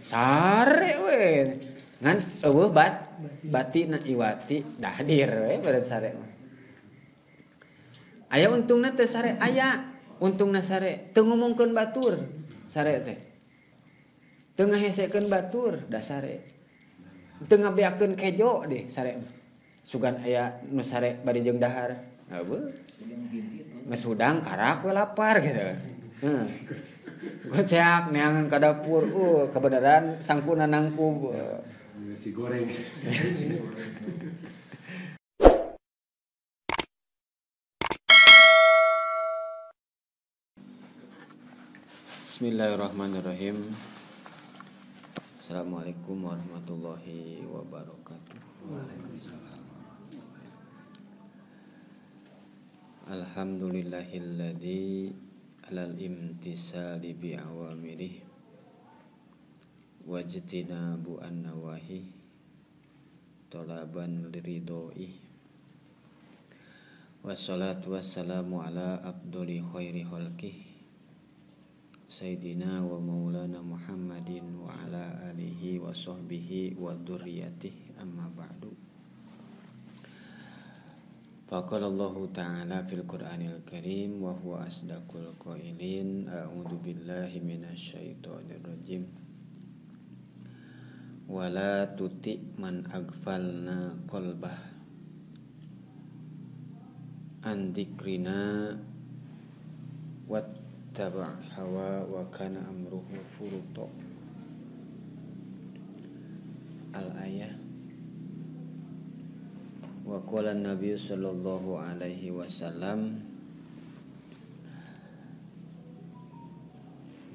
Sare we. Ngan eueuh batina iwati dahdir we beureut sare mah. Aya untungna teh sare aya. Untungna sare teu ngomongkeun batur sare teh. Teu ngahesekeun batur da sare. Teu ngabeakeun kejo deh sare mah. Sugan aya nu sare bari jeung dahar. Heueuh. Geus hudang karak we lapar gitu. Heeh. Goceak neangan ka dapur, kebenaran sangkuna nangkub. Nasi goreng. Bismillahirrahmanirrahim. Assalamualaikum warahmatullahi wabarakatuh. Waalaikumsalam. Alhamdulillahilladzi alal imtisali bi awamirih wajtinabu an nawahi talaban liridoi wassalatu wassalamu ala abduli khairi khalqih sayyidina wa maulana Muhammadin wa ala alihi wa sahbihi wa dzurriyyatihi amma ba'du. Faqala Allahu ta'ala fil Qur'anil Karim wa huwa asdaqul qailin. A'udzu billahi minasyaitonir rajim. Wala tuti man aghfalna qalbah an dzikrina wattaba hawa wa kana amruhu furuta. Al-ayah. Wa qala Nabi sallallahu alaihi wasallam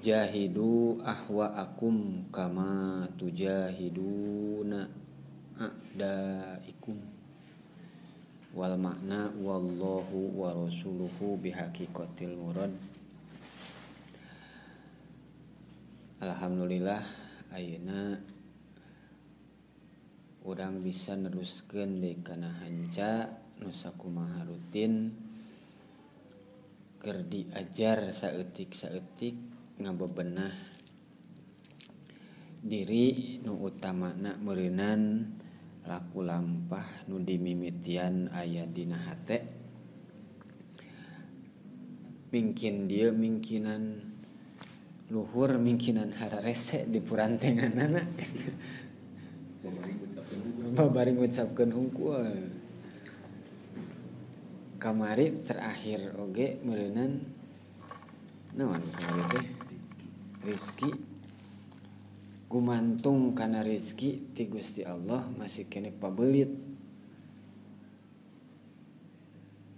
jahidu ahwaakum kama tujahiduna a'daikum wal makna wallahu wa rasuluhu bihaqiqatil murad. Alhamdulillah ayeuna urang bisa neruskeun deui kana hanca nu sakumaha rutin keur diajar saeutik-saeutik ngabebenah diri nu utamana meureunan laku lampah nu dimimitian aya dina hate mingkin dieu mingkinan luhur mingkinan hararese di purantenganana babari ngucapkeun hungkul. Kamari terakhir oge meureunan naon kamari teh rizki gumantung kana rizki ti Gusti Allah masih kene pabeulit.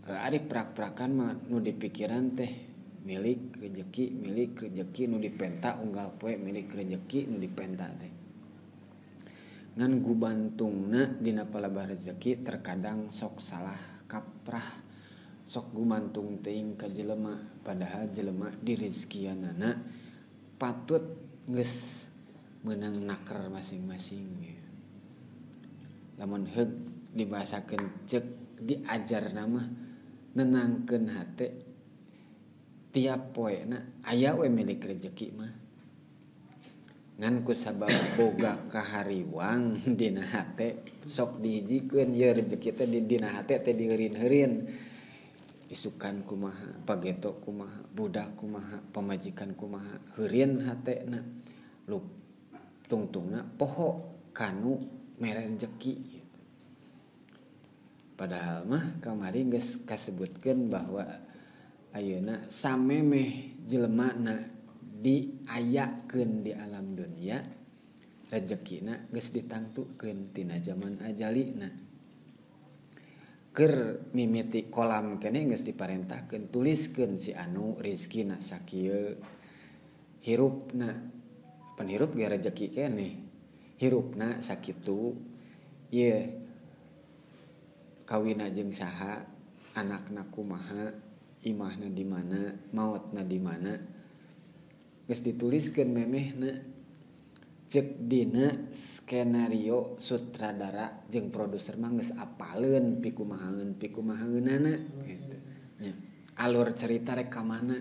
Ari prak-prakan mah nu dipikiran teh milik rejeki nu dipenta unggal poe milik rejeki nu dipenta teh. Ngan gubantungna dina palebah rezeki terkadang sok salah kaprah sok gumantung teuing ka jelema padahal jelema dirizkianana patut geus meunang naker masing-masing. Lamun heug dibahasakeun ceuk diajarna mah nenangkeun hate tiap poena aya we milik rejeki mah. Ngan ku sabab boga kahariwang dina hate sok dihijikeun ieu rejeki teh di dina hate teh diheurin-heurin. Isukan kumaha, pageto kumaha, budak kumaha, pamajikan kumaha, heurin hatena. Lu tungtungna poho kanu mere rejeki gitu. Padahal mah kamari geus kasebutkeun bahwa ayeuna samemeh jelemana diayakeun di alam dunia rejekina geus ditangtukeun tina zaman ajalina. Keur mimiti kolam keneh geus diparentahkeun tuliskeun si anu rizkina sakieu hirupna pan hirup ge rejeki keneh hirupna sakitu ieu kawina jeung saha anakna kumaha imahna di mana maotna di mana geus dituliskeun memehna ceuk dina skenario sutradara jeung produser mah geus apaleun pikumahaeun pikumahaeunana gitu nya. Alur cerita rek ka mana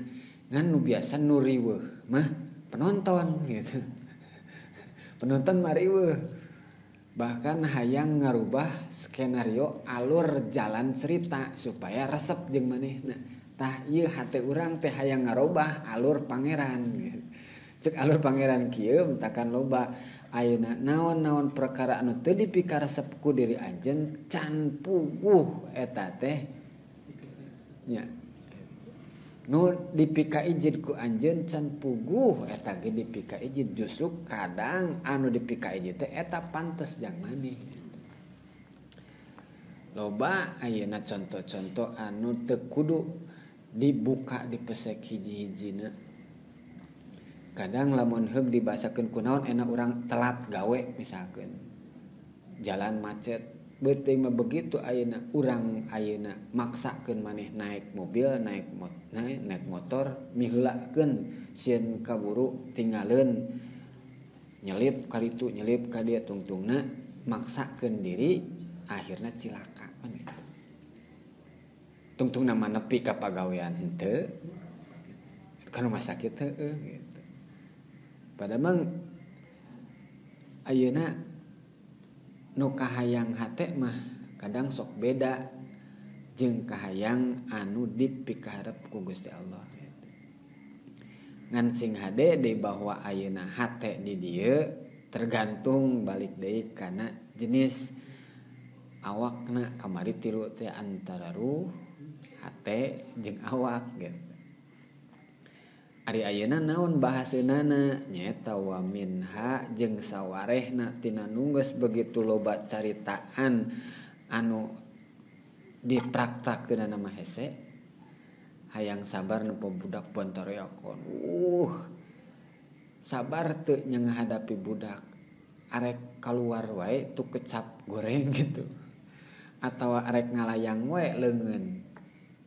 ngan nu biasa nu riweuh mah penonton gitu. Penonton mariweuh. Bahkan hayang ngarubah skenario alur jalan cerita supaya resep jeung manehna. Tah ieu hate urang teh hayang ngarubah alur pangeran. Cek alur pangeran kieu mentakan loba ayeuna naon-naon perkara anu teu dipikaresep ku diri anjeun can puguh eta teh nya. Nu dipika ijid ku anjeun can puguh eta ge dipika ijid, justru kadang anu dipika ijid teh eta pantes jang maneh. Loba ayeuna contoh-contoh anu teu kudu dibuka dipesek hiji-hijina. Kadang lamun heug dibahasakeun kunaon enak urang telat gawe misalkeun. Jalan macet. Beuteung mah begitu ayeuna urang ayeuna maksakeun maneh naik mobil, naik motor, miheulakeun sieun kaburu tinggaleun nyelip kaditu nyelip ka dieu tungtungna maksakeun diri akhirna cilaka kan gitu. Tungtungna mah nepi ka pagawean henteu ka rumah sakit heueuh gitu. Padahal mah ayeuna nu kahayang hate mah kadang sok beda jeung kahayang anu dipikaharep ku Gusti Allah gitu. Ngan sing hade deui bahwa ayeuna hate di dieu tergantung balik deui kana jenis awakna kamari tilu teh antara ruh, hate jeung awak gitu. Ari ayeuna naon bahaseunana nyaeta wa minha jeung sawarehna tina nu geus begitu loba caritaan anu dipraktakeunana mah hese hayang sabar nempo budak bontoreokon. Sabar teu nya ngahadapi budak arek kaluar wae tu kecap goreng gitu atawa arek ngalayang wae leungeun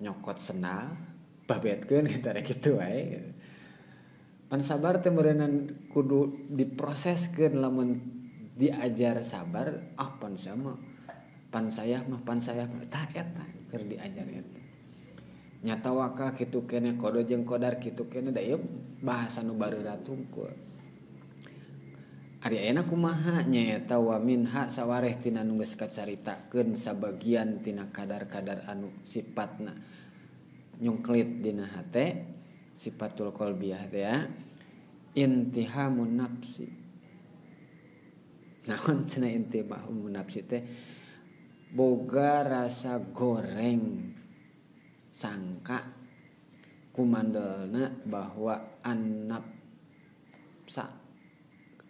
nyokot sendal babetkeun kitu arek kitu wae gitu. Pan sabar teh meureunnan kudu diproseskeun lamun diajar sabar ah pan saya mah pan saya mah tah eta keur diajar eta nyata waka kitu keneh kodo jeung kodar kitu keneh da ieu bahasa nu bareurat hungkul. Ari ayeuna kumaha nyaeta wa minha sawareh tina nu geus kacaritakeun sabagian tina kadar-kadar anu sifatna nyungklit dina hate sifatul qalbiyah teh ya intihamun nafsi. Naon cenah intihamun nafsi teh boga rasa goreng sangka kumandelna bahwa an-nafsa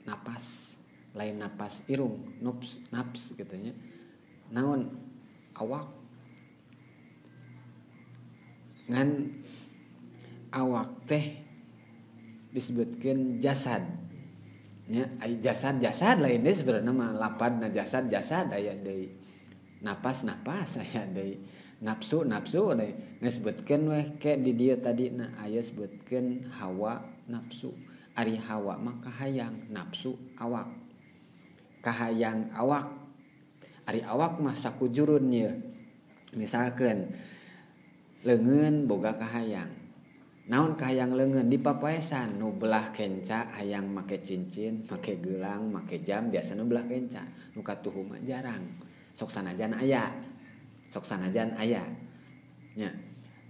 napas lain napas irung nafs nafs gitu nya naon awak ngan awak teh disebutkeun jasad nya ai jasad jasad lain deui sebenarnya mah lapadna jasad jasad aya deui napas napas aya deui nafsu nafsu deui disebutkeun weh ke di dieu tadi na aya sebutkeun hawa nafsu. Ari hawa mah kahayang, nafsu awak. Kahayang awak. Ari awak mah sakujurun ieu. Misalkeun leungeun boga kahayang. Naon kahayang leungeun di papaesan nu belah kenca hayang make cincin, make gelang, make jam biasa nu belah kenca. Nu katuhu mah jarang. Sok sanajan aya. Sok sanajan aya. Nya.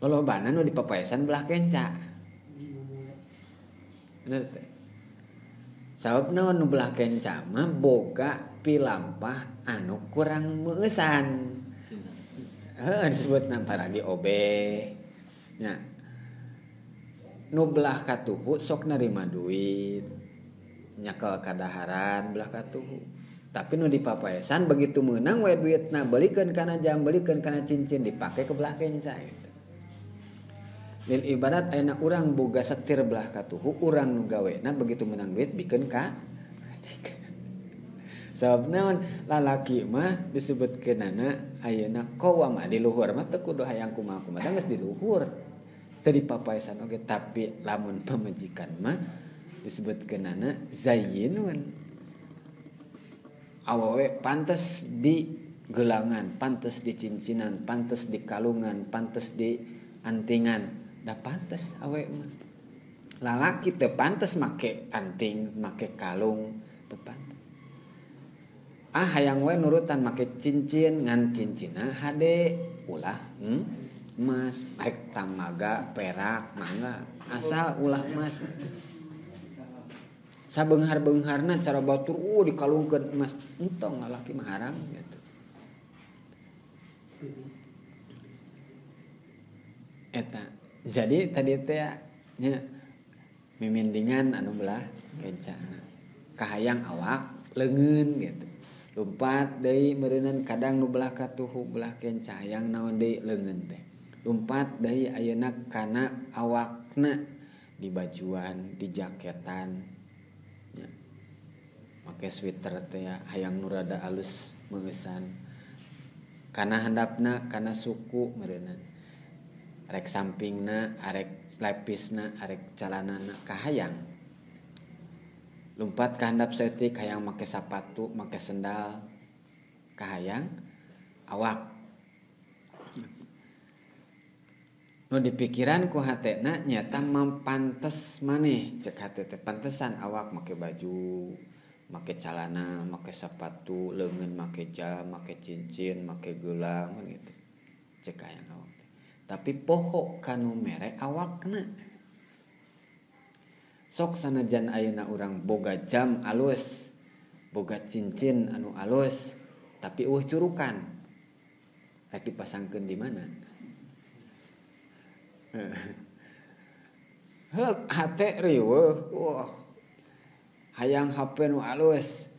Lolobana nu di papaesan belah kenca. Bener teh. Sabab naon nu belah kenca mah boga pilampah anu kurang meueusan. Heuh disebutna paragi obeh. Nya. Nu belah katuhu sok narima duit. Nyakel kadaharan belah katuhu. Tapi nu dipapaesan begitu meunang we duitna belikeun kana jam, belikeun kana cincin dipake ke belah kenca gitu. Lil ibarat ayeuna urang boga setir belah katuhu urang nu gawena begitu menang duit bikeun ka sabab naon lalaki mah disebutkeunana ayeuna qawama di luhur mah teu kudu hayang kumaha-kumaha geus di luhur teu dipapaesan oge tapi lamun pamajikan mah disebutkeunana zayyinun awewe pantes di gelangan, pantes di cincinan, pantes di kalungan, pantes di antingan. Da pantes awe mah. Lalaki teu pantes make anting, make kalung, Teu pantes. Ah hayang we nurutan make cincin ngan cincinna hade ulah emas, arek tamaga, perak, mangga, asal ulah emas. Sabeunghar-beungharna cara batur dikalungkeun emas, entong lalaki mah haram gitu. Eta. Jadi tadi teh nya mimindingan anu belah kencana. Kahayang awak leungeun gitu. Lumpat deui meureunnan kadang nu belah katuhu belah kenca hayang naon deui leungeun teh. Lumpat deui ayeuna kana awakna di bajuan, di jaketan nya. Make sweater teh hayang nu rada alus meungeusan. Kana handapna kana suku meureunnan. Arek sampingna, arek lepisna, arek calanana kahayang. Lumpat ka handap saeutik hayang make sapatu, make sendal kahayang awak. Nu dipikiran ku hatena nyata mampantes maneh cek hate teh pantesan awak make baju, make calana, make sapatu, leungeun make jam, make cincin, make gelang kan gitu. Cek hayang awak teh. Tapi poho kanu mere awakna. Sok sanajan ayeuna urang boga jam alus, boga cincin anu alus, tapi eueuh curukan. Rek dipasangkeun di mana? Heuk hate riweuh, wah. Hayang HP nu alus.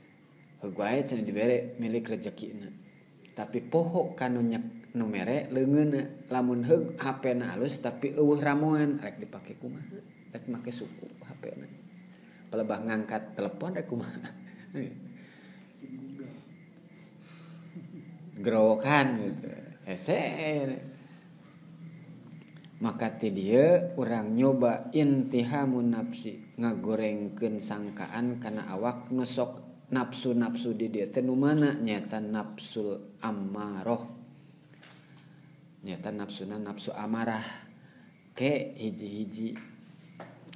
Heuk wae cenah dibere milik rejekina. Tapi poho kanu nyek nu mere leungeunna, lamun heug HP-na alus tapi eueuh ramuan rek dipake kumaha? Rek make suku HP-na. Palebah ngangkat telepon rek kumaha? Gerowokan gitu. Hese. Maka ti dieu urang nyoba intihamun nafsi, ngagorengkeun sangkaan kana awak nu sok nafsu-nafsu di dieu teh nu mana nyaeta nafsul ammaroh. Nyaeta nafsuna nafsu amarah. Ke hiji-hiji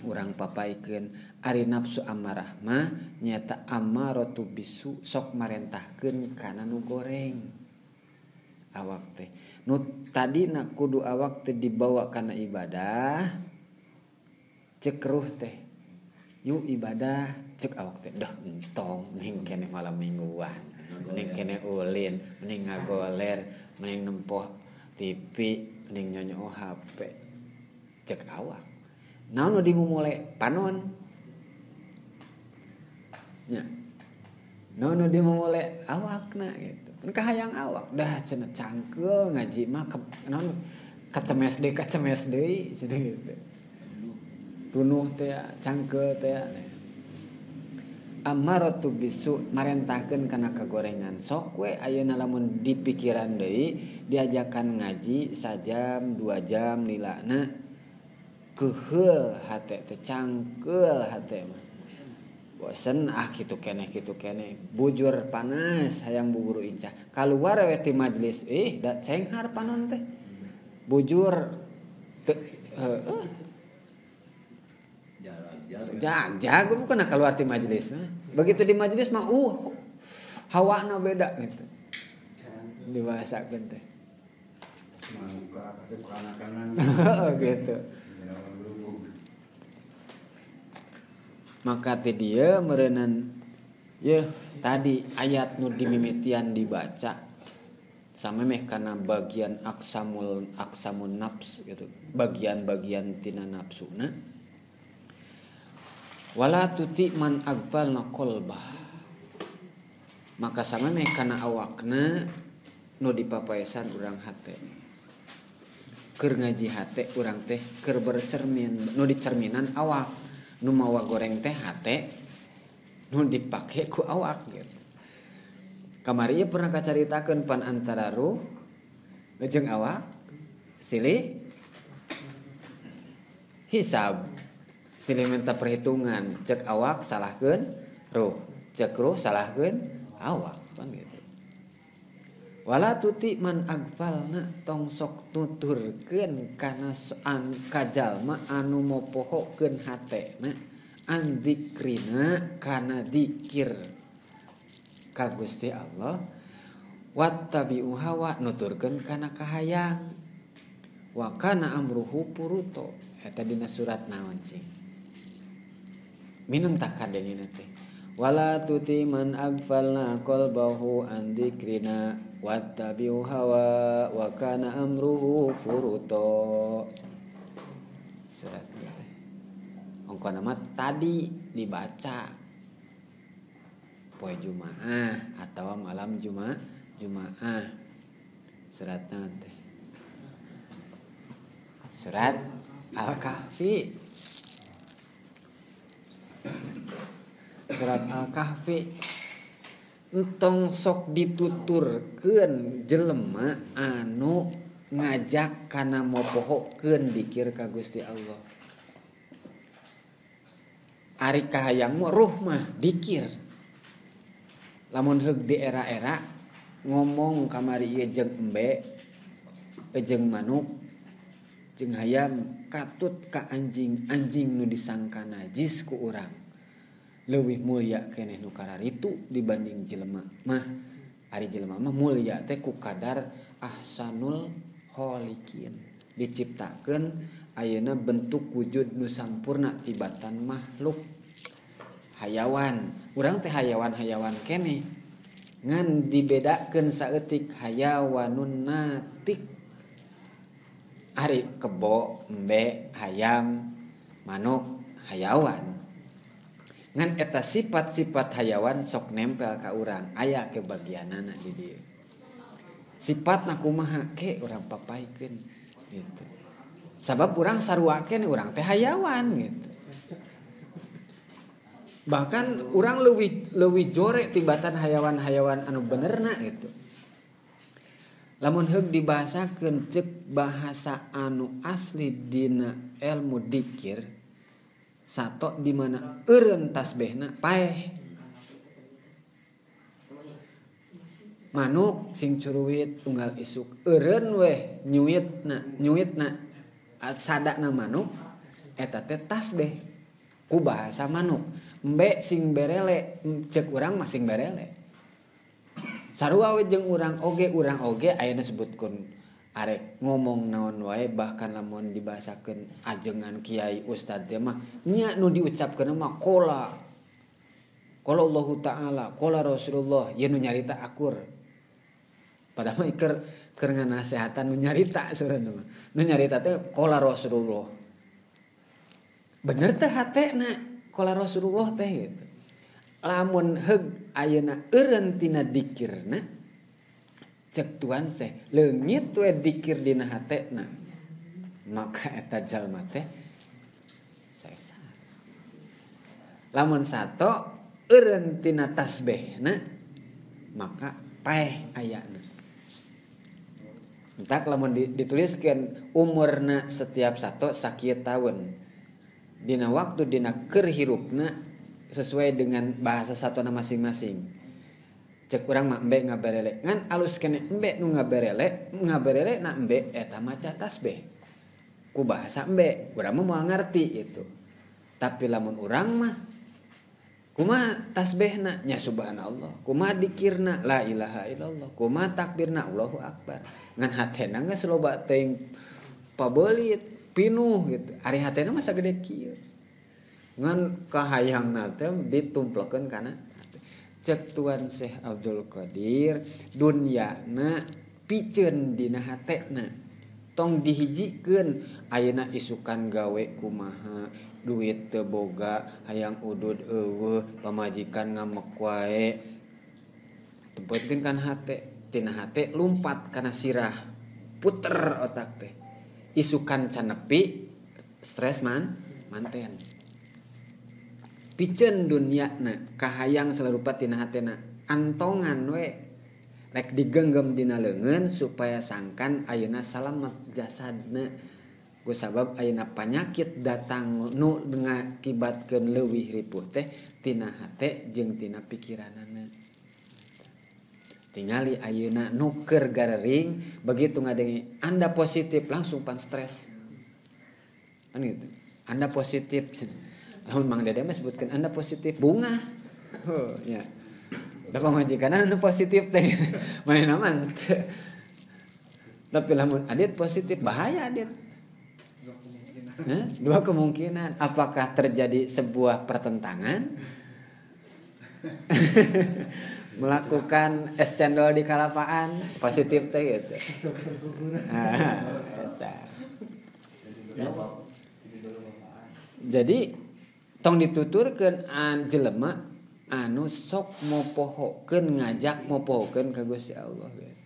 urang papaikeun ari nafsu amarah mah nyaeta ammaratu bisu sok marentahkeun kana nu goreng awak teh. Nu tadina kudu awak teh dibawa kana ibadah cek ruh teh yuk ibadah cek awak teh dah entong mending kene malam mingguan mending kene ulin mending ngagoler mending nempoh TV mending nyonyo HP cek awak. Naon nu dimumule panon nya naon nu dimumule awakna gitu. Kahayang awak dah cenah cangkeul ngaji mah naon kacemes deui cenah gitu. Tunuh teh cangkeul teh. Amaratu bisu marentahkeun kana kagorengan. Sok we ayeuna lamun dipikiran deui diajakan ngaji sajam 2 jam lilana keuheul hate teh cangkeul hate mah. Bosen ah kitu keneh bujur panas hayang buburu incah kaluar we ti majelis da cenghar panon teh bujur heueuh jago bukan keluar ti majelis begitu di majelis mah hawana beda gitu dibahasakeun teh gitu. Maka ti dieu meureunnan yeuh tadi ayat nu dimimitian dibaca samemeh kana bagian aksamun nafs gitu, bagian-bagian tina nafsuna. Wala tuti man aghfalna qalbah. Maka samemeh kana awakna nu dipapaesan urang hate. Keur ngaji hate urang teh keur bercermin nu dicerminan awak. Nu mawa goreng teh hate nu dipake ku awak gitu. Kamari ieu pernah kacaritakeun pan antara ruh jeung awak silih hisab, silih minta perhitungan, cek awak salahkeun ruh, cek ruh salahkeun awak pan gitu. Wala tuti man agfalna tong sok nuturkeun kana kajalma anu mopohokeun hatena An dzikrina kana dzikir ka Gusti Allah wattabi'u hawa nuturkeun kana kahayang wa kana amruhu puruto. Eta dina surat naon cing minum tak kadengena teh wala tuti man aghfalna qalbahu an dzikrina wattabi'u hawa wa kana amruhu furuto. Surat teh ongkona mah tadi dibaca poe Jumaah atawa malam Jumaah. Surat naon teh? Surat Al-Kahfi. Surat Al-Kahfi. Entong sok dituturkeun jelema anu ngajak kana mopohokeun dikir ka Gusti Allah. Ari kahayangmu ruh mah dikir. Lamun heug di era-era ngomong kamari ieu jeung embe, jeung manuk, jeung hayam katut ka anjing, anjing nu disangka najis ku urang. Leuwih mulia keneh nu kararitu dibanding jelema mah. Ari jelema mah mulia teh ku kadar ahsanul khaliqin. Diciptakeun ayeuna bentuk wujud nu sampurna tibatan makhluk hayawan. Urang teh hayawan-hayawan keneh. Ngan dibedakeun saeutik hayawanun natik. Ari kebo, embe, hayam, manuk, hayawan. Ngan eta sifat-sifat hayawan sok nempel ka urang, aya kebagianana di dieu. Sifatna kumaha ke urang papaikeun gitu. Sabab urang sarua keneh urang teh hayawan gitu. Bahkan urang leuwih jore tibatan hayawan-hayawan anu benerna gitu. Lamun heug dibahasakeun ceuk bahasa anu asli dina ilmu dikir sato di mana eureun tasbihna paeh. Manuk sing curuwit unggal isuk eureun weh nyuitna sadana manuk eta teh tasbih ku bahasa manuk. Embe sing berele ceuk urang mah sing berele. Sarua we jeung urang oge aya nu sebutkeun arek ngomong naon wae bahkan lamun dibahasakeun ajengan kiai ustad teh mah nya nu diucapkeun mah qala qala Allahu taala qala Rasulullah ye nu nyarita akur. Padahal mah keur nganasehatan nu nyarita sebenarnya mah. Nu nyarita teh qala Rasulullah. Bener teh hatena qala Rasulullah teh gitu. Lamun heug ayeuna eureun tina dikirna cek tuan seh leungit we dikir dina hatena maka eta jalma teh sesa. Lamun sato eureun tina tasbihna maka paeh ayana. Entak lamun dituliskeun umurna setiap sato sakieu taun dina waktu dina keur hirupna sesuai dengan bahasa satona masing-masing. Cek urang mah embe ngaberele ngan alus keneh embe nu ngaberele na embe eta maca tasbih ku bahasa embe urang mah moal ngarti itu. Tapi lamun urang mah kumaha tasbihna nya subhanallah, kumaha dikirna la ilaha illallah, kumaha takbirna Allahu akbar. Ngan hatena geus loba teuing pabelit pinuh gitu. Ari hatena mah sagede kieu. Ngan kahayangna teh ditumplekeun kana cek Tuan Syekh Abdul Qadir dunyana piceun dina hatena tong dihijikeun ayeuna isukan gawe kumaha duit teu boga hayang udud eueuh pamajikan ngamek wae teu penting kan hate tina hate lumpat kana sirah puter otak teh isukan can nepi stres manten piceun dunyana kahayang salarupa tina hatena antongan we rek digenggam dina leungeun supaya sangkan ayeuna salamet jasadna ku sabab ayeuna panyakit datang nu ngakibatkeun leuwih ripuh teh tina hate jeung tina pikiranana. Tingali ayeuna nu keur garering begitu ngadenge Anda positif langsung pan stres kan gitu. Anda positif Lamun Mang Dede mah sebutkeun Anda positif bunga. Oh, ya. Da pamajikan anu positif teh. Manehna mah teu. Tapi lamun Adit positif bahaya Adit. Dua kemungkinan. Apakah terjadi sebuah pertentangan? Melakukan es cendol di kalapaan positif teh gitu. Eta. Ya. Jadi tong dituturkeun an jelema anu sok mopohokeun ngajak mopohokeun ka Gusti Allah gitu.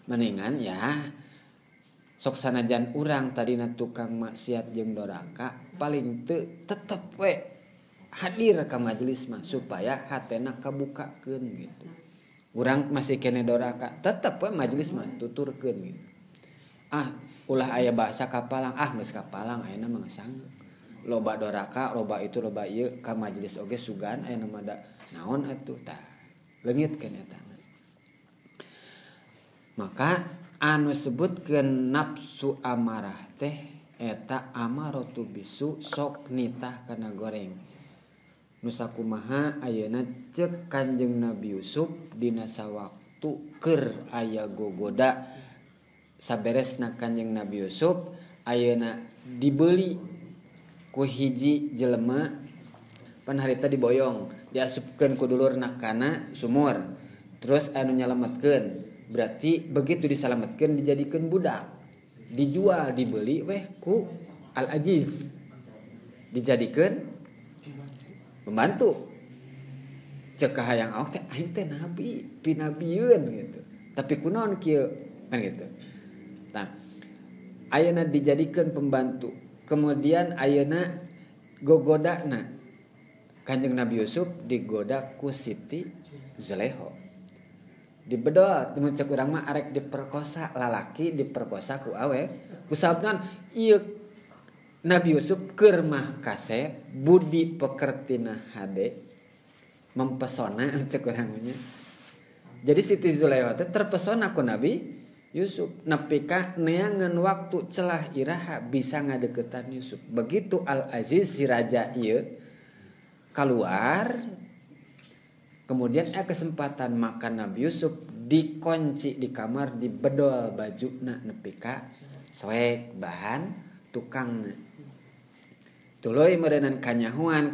Mendingan ya sok sanajan urang tadina tukang maksiat jeung doraka paling teu tetep we hadir ka majelis mah supaya hatena kabukakeun gitu. Urang masih kene doraka tetep we majelis mah tuturkeun gitu. Ah, ulah aya bahasa kapalang, ah geus kapalang ayeuna mah geus sanggeuk. Loba doraka, loba itu loba ieu ka majelis oge sugan ayeuna mah da naon atuh tah. Leungitkeun eta. Maka anu sebutkeun nafsu amarah teh eta amaratu bisu sok nitah kana goreng. Nu sakumaha ayeuna ceuk Kanjeng Nabi Yusuf dina sawaktu keur aya gogoda saberesna Kanjeng Nabi Yusuf ayeuna dibeli ku hiji jelema pan harita diboyong diasupkeun ku dulurna kana sumur terus anu nyalametkeun berarti begitu disalametkeun dijadikeun budak dijual dibeli weh ku Al Aziz dijadikeun pembantu. Cek kahayang awak teh aing teh nabi pinabieun gitu tapi kunaon kieu kan gitu. Nah ayeuna dijadikeun pembantu kemudian ayeuna gogodana Kanjeng Nabi Yusuf digoda ku Siti Zuleho dibedol temen cek urang mah arek diperkosa lalaki diperkosa ku awe ku sabnan ieu Nabi Yusuf keur mah kasep budi pekertina hade mempesona cek urang nya. Jadi Siti Zuleho teh terpesona ku Nabi Yusuf nepi ka neangan waktu celah iraha bisa ngadeukeutan Yusuf. Begitu Al Aziz si raja ieu keluar kemudian kesempatan makan Nabi Yusuf dikunci di kamar dibedol bajuna nepi ka soek bahan tukangna. Tuluy meureunnan kanyahoan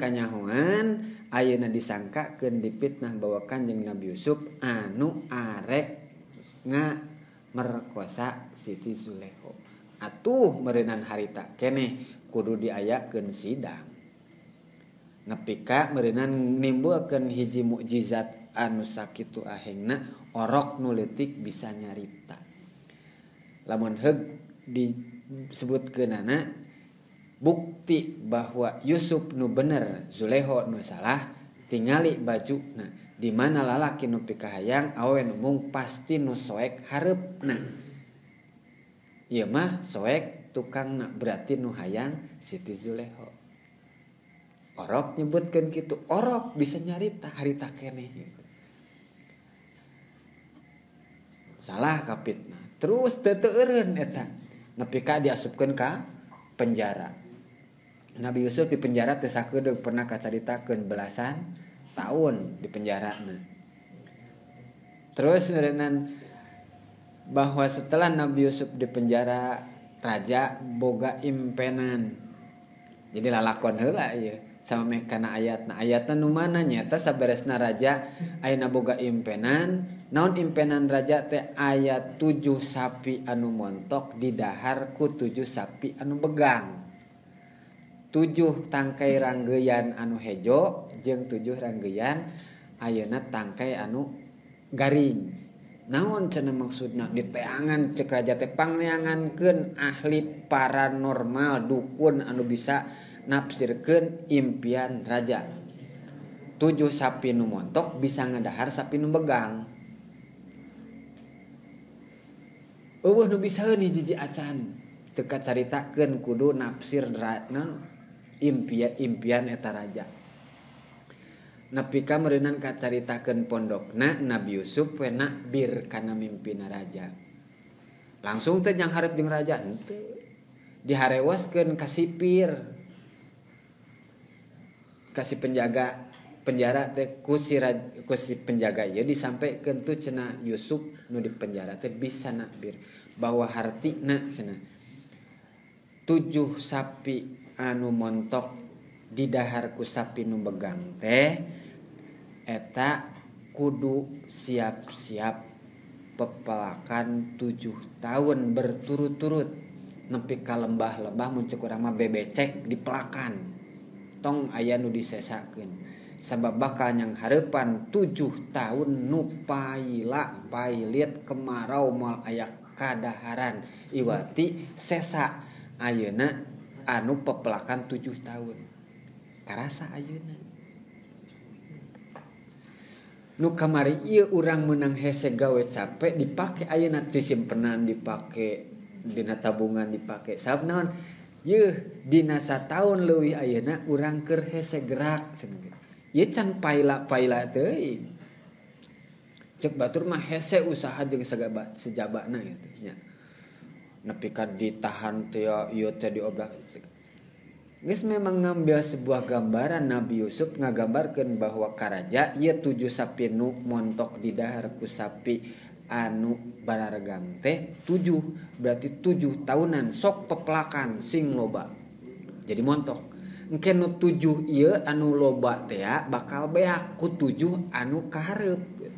ayeuna disangkakeun dipitnah bahwa Kanjeng Nabi Yusuf anu arek ngamerkosa Siti Zuleho. Atuh meureunnan harita keneh kudu diayakeun sidang. Nepi ka meureunnan nimbulkeun hiji mukjizat anu sakitu ahengna orok nu leutik bisa nyarita. Lamun heug disebutkeunana bukti bahwa Yusuf nu bener Zuleho nu salah tingali bajuna di mana lalaki nu pikahayang awe nu mung pasti nu soek hareupna. Ieu mah soek tukangna berarti nu hayang Siti Zuleho. Orok nyebutkeun kitu orok bisa nyarita harita keneh gitu. Salah kapitna terus teu teueureun eta nepi ka diasupkeun ka penjara. Nabi Yusuf di penjara teu sakedeung pernah kacaritakeun belasan tahun di penjarana. Terus neureunnan bahwa setelah Nabi Yusuf di penjara raja boga impenan. Jadi lalakon heula ieu sama meh kana ayatna. Ayatna nu mana nyaeta saberesna raja ayeuna boga impenan. Naon impenan raja teh aya 7 sapi anu montok didahar ku 7 sapi anu begang. 7 tangkai ranggeyan anu hejo jeung 7 ranggeyan ayeuna tangkai anu garing. Naon cenah maksudna diteangan cek raja teh pangneangankeun ahli paranormal dukun anu bisa nafsirkeun impian raja. 7 sapi nu montok bisa ngadahar sapi nu begang. Eueuh nu bisaeun hiji acan teu kacaritakeun kudu nafsir naon impian eta raja. Nepi ka meureunan kacaritakeun pondokna Nabi Yusuf we nakbir kana mimpina raja. Langsung teh jang hareup jeung raja henteu. Diharewoskeun ka sipir. Ka si penjaga penjara teh ku si penjaga ieu disampaikan tuh cenah Yusuf nu di penjara teh bisa nakbir bahwa hartina cenah 7 sapi anu montok didahar ku sapi nu begang teh eta kudu siap-siap pepelakan 7 tahun berturut-turut nepi ka lembah-lembah mun ceuk urang mah bebecek dipelakan tong aya nu disesakeun sabab bakal nyang hareupan 7 tahun nu paila pailit kemarau moal aya kadaharan iwati sesa ayeuna anu pepelakan 7 tahun karasa ayeuna nu kamari ieu urang meunang hese gawe capek dipake ayeuna sisimpenan dipake dina tabungan dipake sabab naon yeuh dina sataun leuwih ayeuna urang keur hese gerak cenah. Ieu can paila-paila teuing. Cek batur mah hese usaha jeung sejabana gitu nya. Nepi ka ditahan teh ieu teh diobrak. Geus memang ngambil sebuah gambaran Nabi Yusuf ngagambarkeun bahwa karaja ieu 7 sapi nu montok di dahar ku sapi anu bararegang teh 7 berarti 7 tahunan sok pepelakan sing loba. Jadi montok. Engke nu 7 ieu anu loba teh bakal beak ku 7 anu kahareup gitu.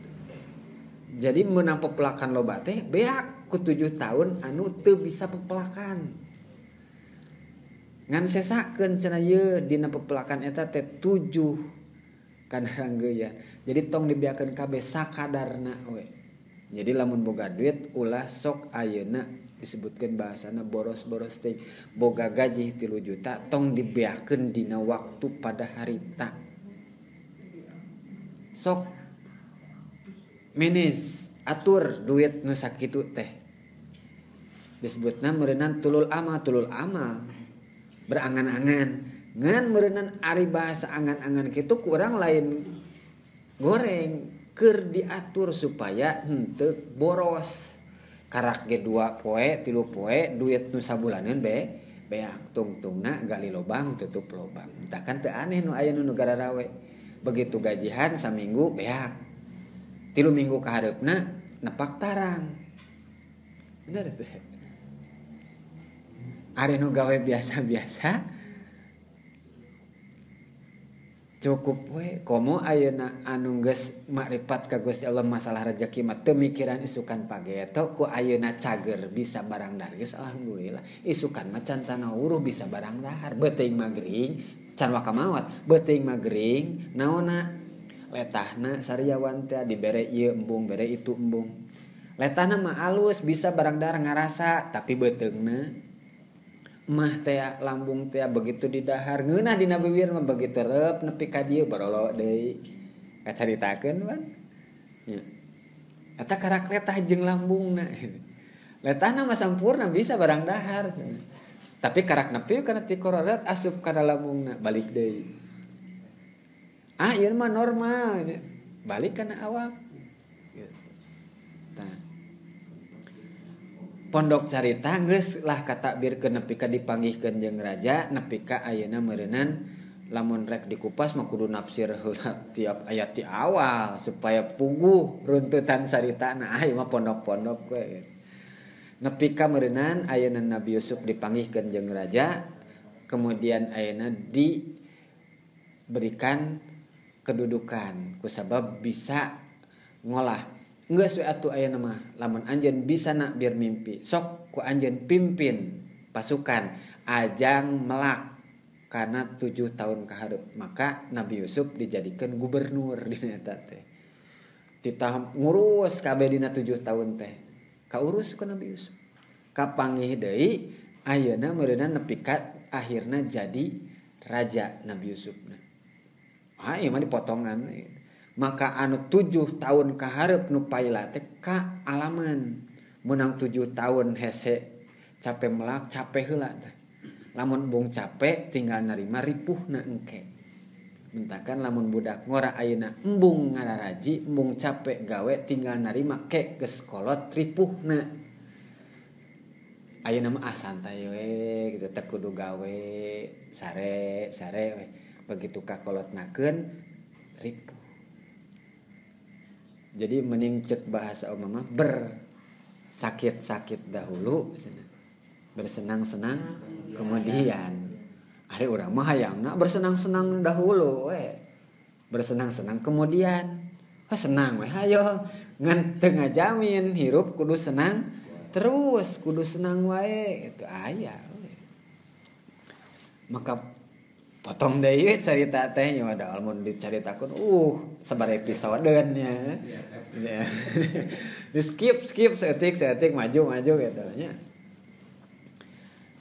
Jadi meunang pepelakan loba teh beak ku 7 tahun anu teu bisa pepelakan. Ngan sesakeun cenah ieu dina pepelakan eta teh 7 kana ranggeyan. Jadi tong dibeakeun kabeh sakadarna we. Jadi lamun boga duit ulah sok ayeuna disebutkeun bahasana boros-boros teh boga gaji 3 juta tong dibeakeun dina waktu pada harita. Sok manage atur duit nu sakitu teh. Disebutna meureunan tulul amal berangan-angan. Ngan meureunan ari bahasa angan-angan kitu kurang lain goreng keur diatur supaya henteu boros. Karak ge 2 poe 3 poe duit nu sabulaneun beak tungtungna gali lobang tutup lobang. Tah kan teu aneh nu aya nu negara rawe. Begitu gajihan saminggu beak. 3 minggu ka hareupna nepak tarang. Bener teh. Ari nu gawe biasa-biasa cukup we komo ayeuna anu geus makrifat ka Gusti Allah masalah rezeki mah teu mikiran isukan pageto ku ayeuna cager bisa barang dahar geus alhamdulillah isukan mah can tanah uruh bisa barang dahar beuteung mah gering can waka mawat beuteung mah gering naonna letahna sariawan teh dibere ieu embung bere itu embung letahna mah alus bisa barang dahar ngarasa tapi beuteungna mah teh lambung teh begitu didahar ngeunah dina bibir mah begitu reup nepi ka dieu barolo deui kacaritakeun pan nya eta karak letah jeung lambungna letahna mah sampurna bisa barang dahar tapi karak nepi kana ti kororet asup kana lambungna balik deui ah ieu mah normal balik kana awak gitu. Tah pondok carita geus lah katakbirkeun nepi ka dipanggihkeun jeung raja nepi ka ayeuna meureunnan lamun rek dikupas mah kudu nafsir heula tiap ayat ti awal supaya puguh runtutan caritana ah ieu mah pondok-pondok we nepi ka meureunnan ayeuna Nabi Yusuf dipanggihkeun jeung raja kemudian ayeuna diberikan kedudukan kusabab bisa ngolah. Geus we atuh ayeuna mah lamun anjeun bisa nakbir mimpi sok ku anjeun pimpin pasukan ajang melak karena 7 tahun kahareup maka Nabi Yusuf dijadikan gubernur dina eta teh titah ngurus kabeh dina 7 tahun teh kaurus ku Nabi Yusuf kapanggih deui ayeuna meureunna nepi ka akhirna jadi raja Nabi Yusuf na ah ieu mah dipotongan. Maka anu 7 tahun kahareup nu paila teh ka alaman meunang 7 tahun hese capek melak capek heula teh lamun bung capek tinggal narima ripuhna engke mentakan lamun budak ngora ayeuna embung ngararaji embung capek gawe tinggal narima ke geus kolot ripuhna ayeuna mah ah santai we gitu teh kudu gawe sare sare we. Begitu kakolotnakeun ripuh. Jadi mending cek bahasa umama bersakit-sakit dahulu bersenang-senang kemudian. Ari urang mah hayangna bersenang-senang dahulu we. Bersenang-senang kemudian. Wah senang we hayo ngan teu ngajamin hirup kudu senang terus, kudu senang wae itu aya we. Maka potong deui carita teh nya ada lamun dicaritakeun sabar episodeun nya. Ya. Di skip saeutik maju gitu nya.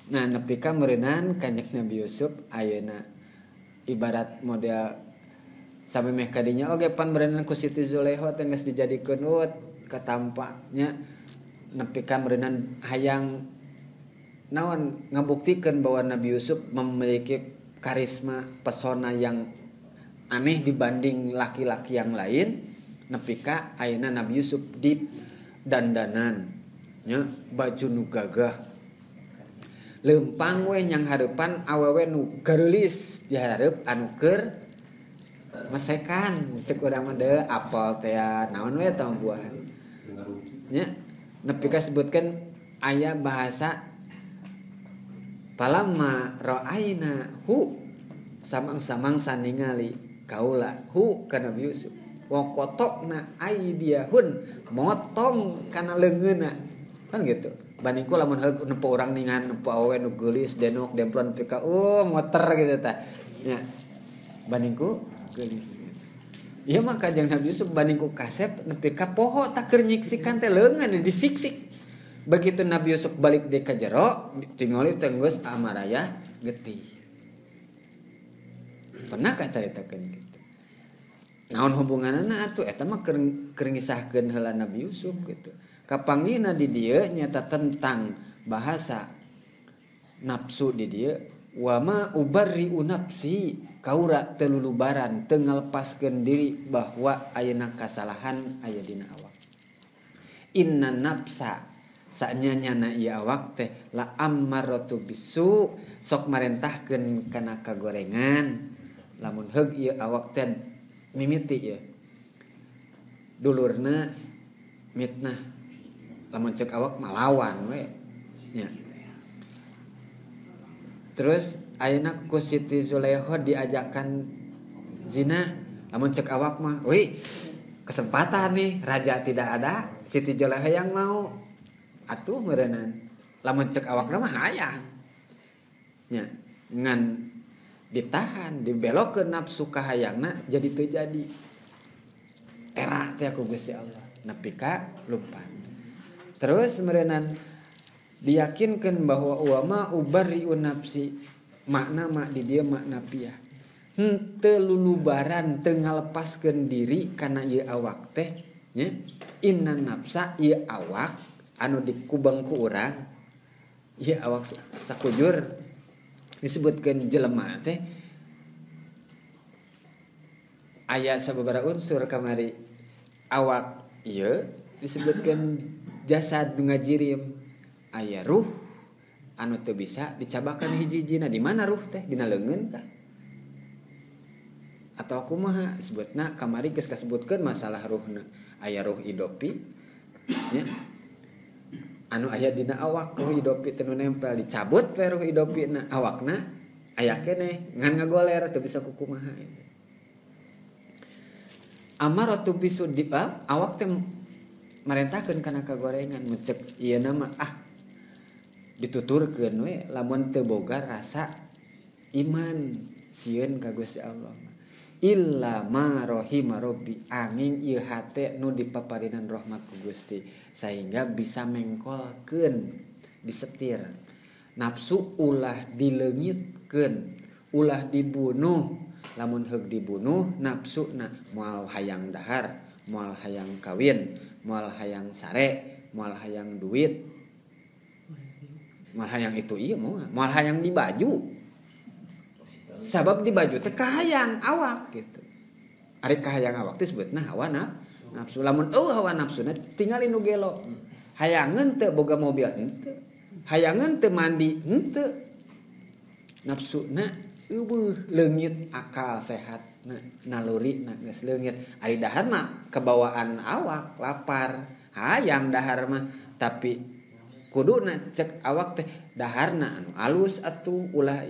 Nah nepi ka meureunnan Kanjeng Nabi Yusuf ayeuna ibarat model samemeh ka dinya oge pan meureunnan ku Siti Zulaikha teh geus dijadikeun katampa nya nepi ka meureunnan hayang naon ngabuktikeun bahwa Nabi Yusuf memiliki karisma pesona yang aneh dibanding laki-laki yang lain nepi ka ayeuna Nabi Yusuf di dandanan nya baju nu gagah lempang we nyang hareupan awewe nu gareulis di hareup anu keur mesekan cek urang mah deui apel teh naon we tah buahan nya nepi ka sebutkeun aya bahasa palamma ra'aina hu samang-samang saningali kaula hu ka Nabi Yusuf wa qata'na aydiyahun motong kana leungeunna kan gitu bandingku lamun heug nempo urang ningan nempo awewe nu geulis denok demplon nepi ka motor gitu tah nya bandingku geulis ieu mah Kanjeng Nabi Yusuf bandingku kasep nepi ka poho tah keur nyiksikan teh leungeun disiksik. Begitu Nabi Yusuf balik deui ka jero tingali teh geus amaraya getih. Pernah ka caritakeun kitu. Naon hubunganna atuh eta mah keur ngisahkeun heula Nabi Yusuf gitu. Kapanggihna di dieu nyata tentang bahasa nafsu di dieu wa ma ubarri'u nafsi kaura teu lulubaran teu ngalepaskeun diri bahwa ayeuna kasalahan aya dina awak. Inna nafsa sanyanyana ieu awak teh la ammaratu bisu sok marentahkeun kana kagorengan lamun heug ieu awak teh mimiti ieu dulurna mitnah lamun cek awak malawan we nya. Terus ayeuna ku Siti Zulaikha diajakan zina lamun cek awak mah wih kesempatan nih raja tidak ada Siti Zulaikha yang mau atuh meureunnan lamun cek awakna mah hayang nya ngan ditahan dibelokkeun nafsu kahayangna jadi teu jadi era teh ku Gusti Allah nepi ka lupa. Terus meureunnan diyakinkeun bahwa wa ma ubarri'u nafsi makna mak di dieu makna piah henteu lulubaran teu ngalepaskeun diri kana ieu awak teh nya inna nafsa ieu awak anu dikubang ku urang ieu awak sakujur disebutkeun jelema teh aya sababaraha unsur kamari awak ieu disebutkeun jasad nu ngajirim aya ruh anu teu bisa dicabakan hiji-hijina di mana ruh teh dina leungeun tah atau kumaha disebutna kamari geus kasebutkeun masalah ruhna aya ruh idopi nya anu aya dina awak ruh idopi teh nu nempel dicabut we ruh idopi na awakna aya keneh ngan ngagoler teu bisa kukumaha amaratu bisu di awak teh marentahkeun kana kagorengan mecek ieu nama dituturkeun we lamun teu boga rasa iman sieun ka Gusti Allah illa ma rahima rabbi angin ieu hate nu dipaparinan rahmat ku Gusti sehingga bisa mengkolkeun disetir nafsu ulah dileungitkeun ulah dibunuh lamun heug dibunuh nafsuna moal hayang dahar moal hayang kawin moal hayang sare moal hayang duit moal hayang itu ieu moal hayang di baju sabab di baju teh kahayang awak gitu ari kahayang awak teh sebutna hawa nafsu lamun eueuh hawa nafsuna tingali nu gelo hayangeun teu boga mobil henteu hayangeun teu mandi henteu nafsuna Eueuh leungit akal sehat naluri na geus leungit. Ari dahar mah kebawaan awak lapar, hayang dahar mah tapi kuduna cek awak teh daharna anu alus atuh ulah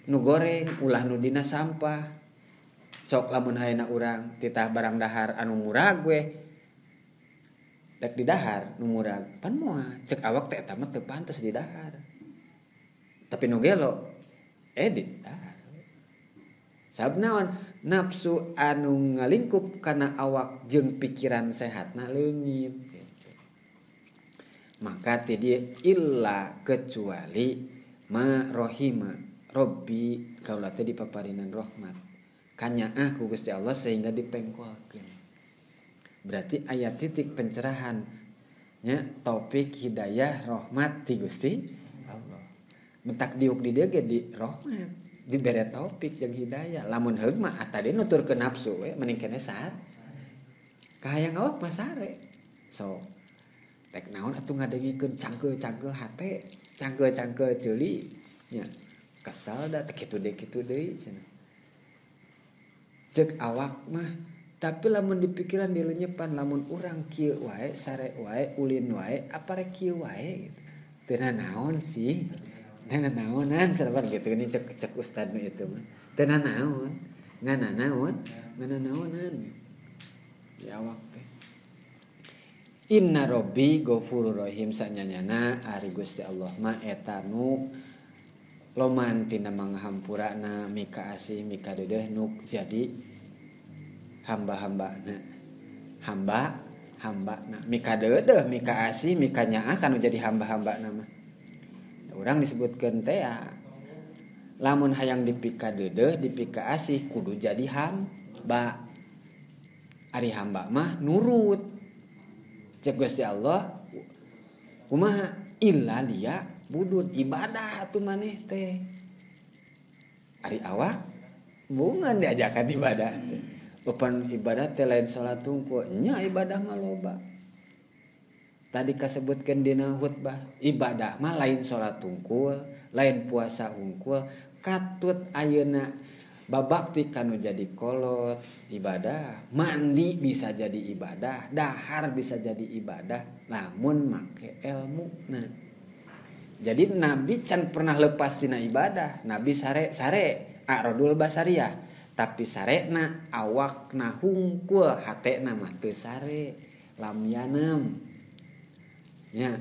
nu goreng, ulah nu dina sampah. Sok lamun ayeuna urang titah barang dahar anu murag we rek didahar nu murag pan moal cek awak teh eta mah teu pantes didahar. Tapi nu gelo didahar. Sabab naon? Nafsu anu ngalingkup kana awak jeung pikiran sehatna leungit gitu. Maka ti dieu illa kecuali ma rohima robbi kaula teh dipaparinan rahmat kanyaah ku Gusti Allah sehingga dipengkolkeun. Berarti aya titik pencerahan nya taufik hidayah rahmat ti Gusti Allah. Mentak diuk di dieu ge di rahmat, dibere taufik jeung hidayah. Lamun heug mah tadi nuturkeun nafsu we mending keneh sare. Kahayang awak mah sare. So rek naon atuh ngadengikeun cangkeul-cangkeul hate, cangkeul-cangkeul ceuli nya. Kesal da teh kitu deui cenah. Cek awak mah tapi lamun dipikiran dilenyepan lamun urang kieu wae sare wae ulin wae apa rek kieu wae gitu. Teu naon sih? Teu naonan cenah gitu ini cek cek ustad nu itu mah. Teu naon? Ngana naon? Ngana naonan. Ya awak teh. Inna robbi ghafurur rahim sanyanyana ari Gusti Allah mah eta nu loman tina manghampurana mika asih mika deudeuh nu jadi hamba-hambana. Hamba-hambana mika deudeuh mika asih mika nyaah kanu jadi hamba-hambana mah. Urang disebutkeun teh lamun hayang dipika deudeuh dipika asih kudu jadi hamba. Ari hamba mah nurut. Cek Gusti Allah kumaha illa liya budun ibadah atuh maneh teh. Ari awak bungan diajakan ibadah teh. Upan ibadah teh lain salat tungku, nya ibadah mah loba. Tadi kasebutkeun dina khutbah, ibadah mah lain salat tungkul, lain puasa hungkul, katut ayeuna babakti kanu jadi kolot ibadah, mandi bisa jadi ibadah, dahar bisa jadi ibadah, lamun make ilmu. Nah, jadi Nabi can pernah lepas tina ibadah. Nabi sare arodul basariah, tapi sarena awakna hungkul, hatena mah teu sare, lam yanam. Nya,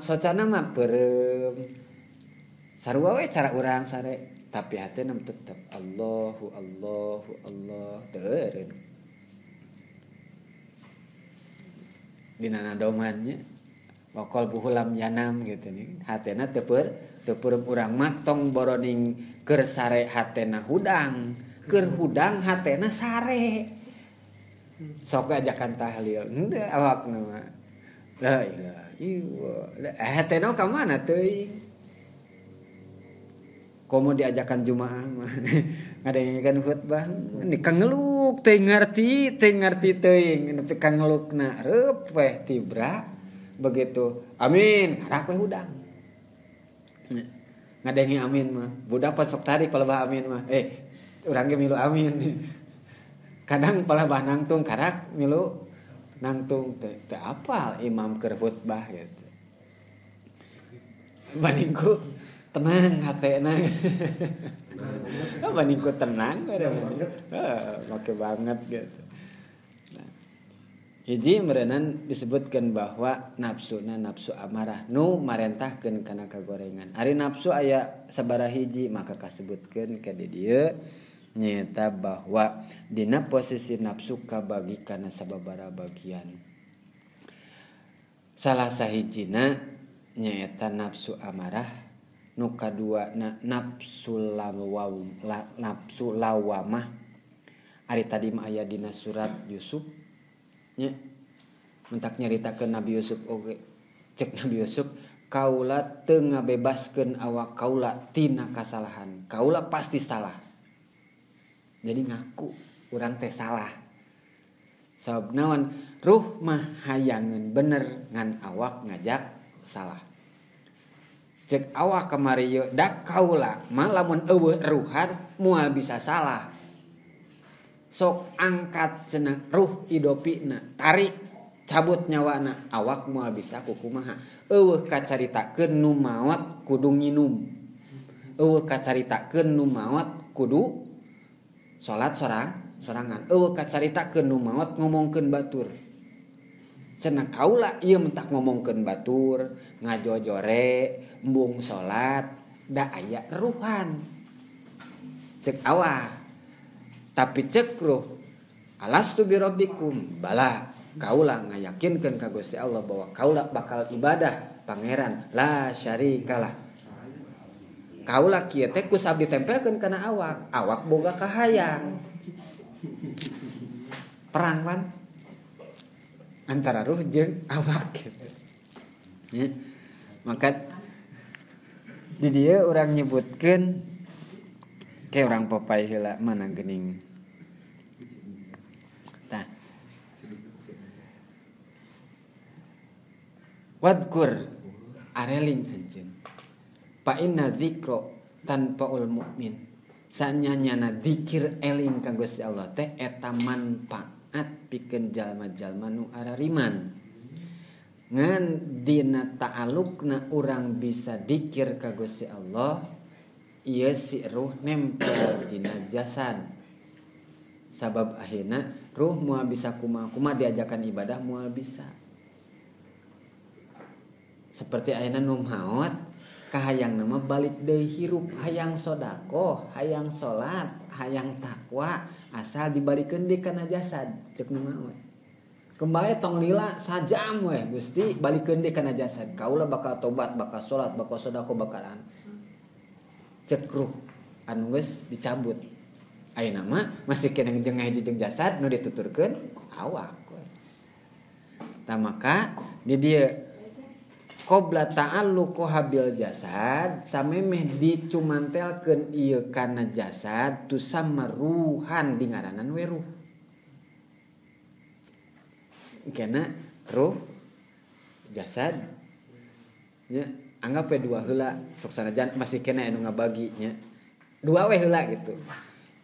socana mah beureum. Sarua we cara urang sare, tapi hatena tetep Allahu Allahu Allah teureun. Dina nadomannya wa qalbuhu lam yanam gitu nih. Hatena teu peureum urang mah tong boroning keur sare hatena hudang, keur hudang hatena sare. Sok ajakan tahlil henteu awakna mah. La ilaha illallah. Hatena ka mana teuing? Komo diajakan jumaah mah ngadengkeun khutbah ni kangeluk teu ngarti teuing nepi ka ngelukna reup weh tibra begitu amin karak we hudang ngadenge amin mah budak pan sok tarik palebah amin mah urang ge milu amin kadang palebah nangtung karak milu nangtung teu apal imam keur khutbah gitu bandingku tenang hatena. Bandingku tenang make banget gitu. Nah, hiji meureunan disebutkan bahwa nafsuna nafsu amarah nu marentahkeun kana kagorengan. Ari nafsu aya sabaraha hiji maka kasebutkeun ka di dieu nyaeta bahwa dina posisi nafsu kabagi kana sababaraha bagian. Salah sahijina nyaeta nafsu amarah, nu kadua na nafsu nafsu lawamah. Ari tadi mah aya dina surat Yusuf nya mentak nyaritakeun Nabi Yusuf oge. Cek Nabi Yusuf kaula teu ngabebaskeun awak kaula tina kasalahan. Kaula pasti salah. Jadi ngaku urang teh salah. Sabab naon? Ruh mah hayangeun bener ngan awak ngajak salah. Cek awak kamari yeuh da kaula mah lamun eueuh ruhan moal bisa salah. Sok angkat cenah ruh idopina, tarik cabut nyawana, awak moal bisa kukumaha. Eueuh kacaritakeun nu maot kudu nginum. Eueuh kacaritakeun nu maot kudu salat sorangan. Eueuh kacaritakeun nu maot ngomongkeun batur. Cenah kaula ieu mentak ngomongkeun batur, ngajojore, embung salat, da aya ruhan. Cek awak. Tapi cek ruh, alastu birabbikum, bala kaula ngayakinkeun ka Gusti Allah bahwa kaula bakal ibadah pangeran la syarikalah. Kaula kieu teh ku sabdi tempelkeun kana awak, awak boga kahayang. Perang pan antara ruh jeung awak gitu. Ya. Maka di dieu urang nyebutkeun ke urang papai heula mana geuning. Tah. Wadkur areling anjeun. Fa inna dzikra tanfaul mukmin. Sanyanyana dzikir eling ka Gusti Allah teh eta manfaat pikeun jalma-jalma nu arariman. Ngan dina ta'alukna urang bisa dikir ka Gusti Allah, ieu si ruh nempel dina jasad. Sabab akhirna ruh moal bisa kumaha-kumaha diajakan ibadah moal bisa. Seperti ayeuna nu maot kahayang nama balik deui hirup, hayang sedekah, hayang salat, hayang takwa, asal dibalikeun deui kana jasad cek nu maot. Kembali tong lila sajam weh Gusti balikeun deui kana jasad. Kaula bakal tobat, bakal salat, bakal sedekah, bakalan. Cek ruh anu geus dicabut. Ayeuna mah masih keneh jeung ngahiji jeung jasad nu dituturkeun awak we. Tah maka di dieu qabla ta'alluqu habil jasad samemeh dicumantelkeun ieu kana jasad tusamma ruhan dingaranan we ruh. Kana ruh jasad nya anggap we dua heula sok sanajan masih kena anu ngabagi nya. Dua we heula gitu.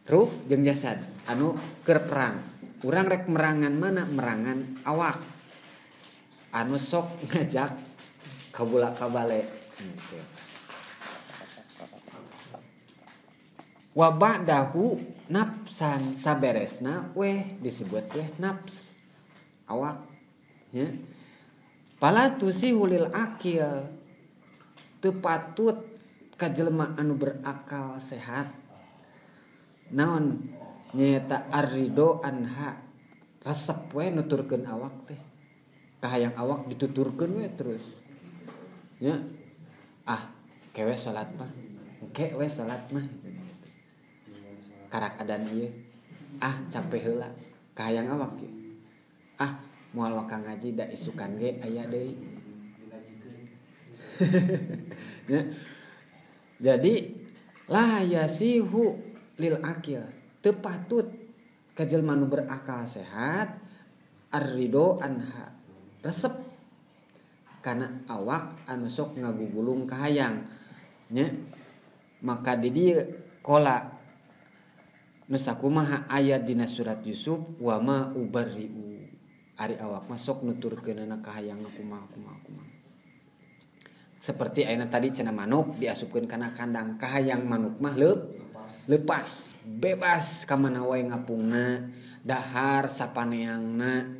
Ruh jeung jasad anu keur perang. Urang rek merangan mana? Merangan awak. Anu sok ngajak kabula kabale gitu. Wa ba'dahu nafsan saberesna weh disebut weh nafs awak nya. Pala tusihulil akil teu patut ka jelema anu berakal sehat. Naon nyaeta arridho anha resep we nuturkeun awak teh. Kahayang awak dituturkeun we terus. Nya ah kewe salat mah engke we salat mah gitu. Karak adan ieu ah capek heula kahayang awak ieu. Ah moal waka ngaji da isukan ge aya deui. Ya. Jadi la yasihu lil akil teu patut ka jelema nu berakal sehat arridho anha resep kana awak anu sok ngagugulung kahayang nya. Maka di dieu kola nu sakumaha ayat dina surat Yusuf wa ma ubarriu ari awak mah sok nuturkeunana kahayang kumaha kumaha kumaha. Seperti ayeuna tadi cenah manuk diasupkeun kana kandang kahayang manuk mah lepas bebas ka mana wae ngapungna dahar sapaneangna.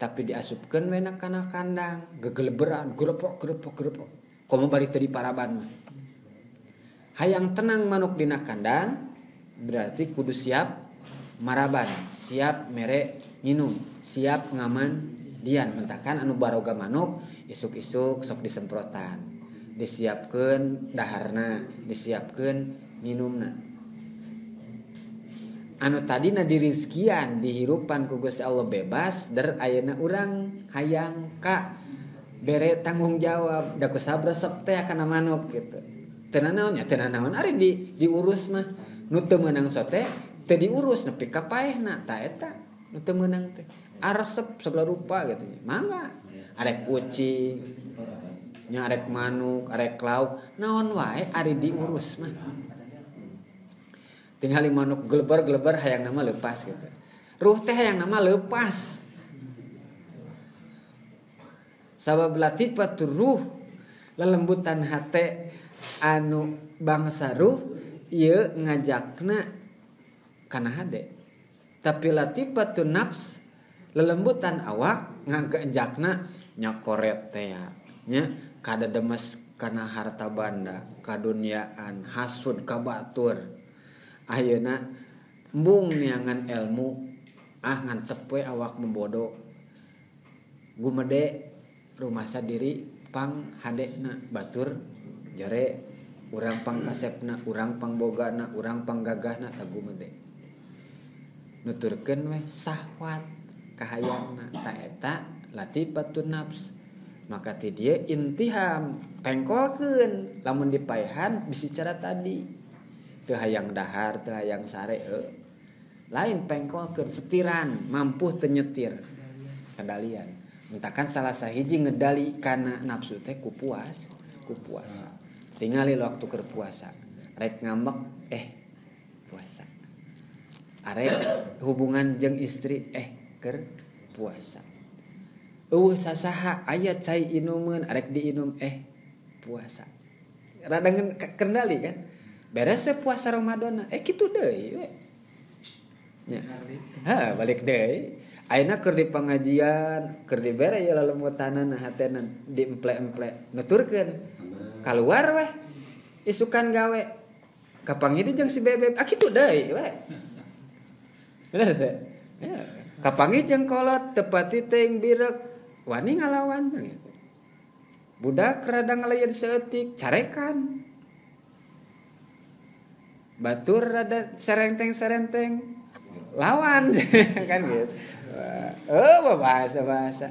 Tapi diasupkeun we na kana kandang gegeleberan gerepok gerepok gerepok komo bari teu diparaban mah. Hayang tenang manuk dina kandang berarti kudu siap maraban, siap mere nginum, siap ngaman dian. Mentakan anu baroga manuk isuk-isuk sok disemprotan, disiapkeun daharna, disiapkeun nginumna. Anu tadina dirizkian dihirupan ku Gusti Allah bebas der ayeuna urang hayang ka bere tanggung jawab da ku sabresep teh kana manuk gitu. Teu nanaon nya teu nanaon ari diurus mah nu teu meunang sote teu diurus nepi ka paehna ta eta nu teu meunang teh aresep segala rupa gitu nya. Mangga arek kucing Nya arek manuk, arek lauk, naon wae ari diurus mah. Tinggal manuk gelebar-gelebar hayang nama lepas gitu. Ruh teh hayang nama lepas. Sabab latifatur ruh, lelembutan hate anu bangsa ruh ieu ngajakna kana hade. Tapi latifatun nafs, lelembutan awak ngajakna nyakoret teh nya kada demes kana harta banda, kaduniaan, hasud ka batur. Ayeuna embung neangan ilmu, ah ngantep we awak membodo. Gumede rumasa diri pang hadena batur jere urang pang kasepna, urang pang bogana, urang pang gagahna ta gumede. Nuturkeun we sahwat kahayangna ta eta latifatun nafs. Maka ti dieu intiham pengkolkeun lamun dipaehan bisi cara tadi teu hayang dahar teu hayang sare lain pengkolkeun setiran mampu teu nyetir kendalian mentakan salah sahiji ngedali kana nafsu teh ku puas ku puasa tingali waktu keur puasa rek ngambek puasa arek hubungan jeung istri keur puasa eueuh sasaha aya cai inumeun arek diinum puasa rada kendali kan beres we puasa Ramadan kitu deui we nya ha balik deui ayeuna keur di pengajian keur dibere ye lelemutanana hatena diemple-emple nuturkeun kaluar weh isukan gawe kapanggih jeung si bebeb kitu deui we bener teh ya kapanggih jeung kolot tepati teuing birek wani ngalawan gitu. Budak rada ngalayeun saeutik carekan. Batur rada serenteng-serenteng lawan kan gitu. Bahasa-bahasa.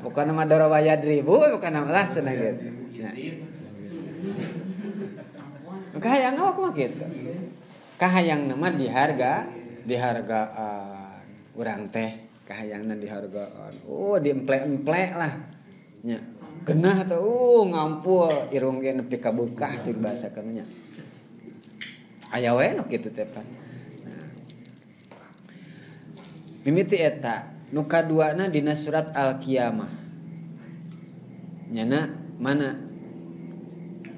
Pokokna mah doroba yadribu pokokna mah lah cenah gitu. Nah. Kahayang awak mah kitu. Kahayangna mah dihargaan urang teh kahayangna dihargaan. Oh, diemple-emple lah. Nya. Genah teh ngampul irung ge nepi ka beukah ceuk bahasa kana nya. Aya we nu kitu teh pan. Nah. Mimiti eta nu kaduana dina surat Al-Qiyamah. Nyana mana?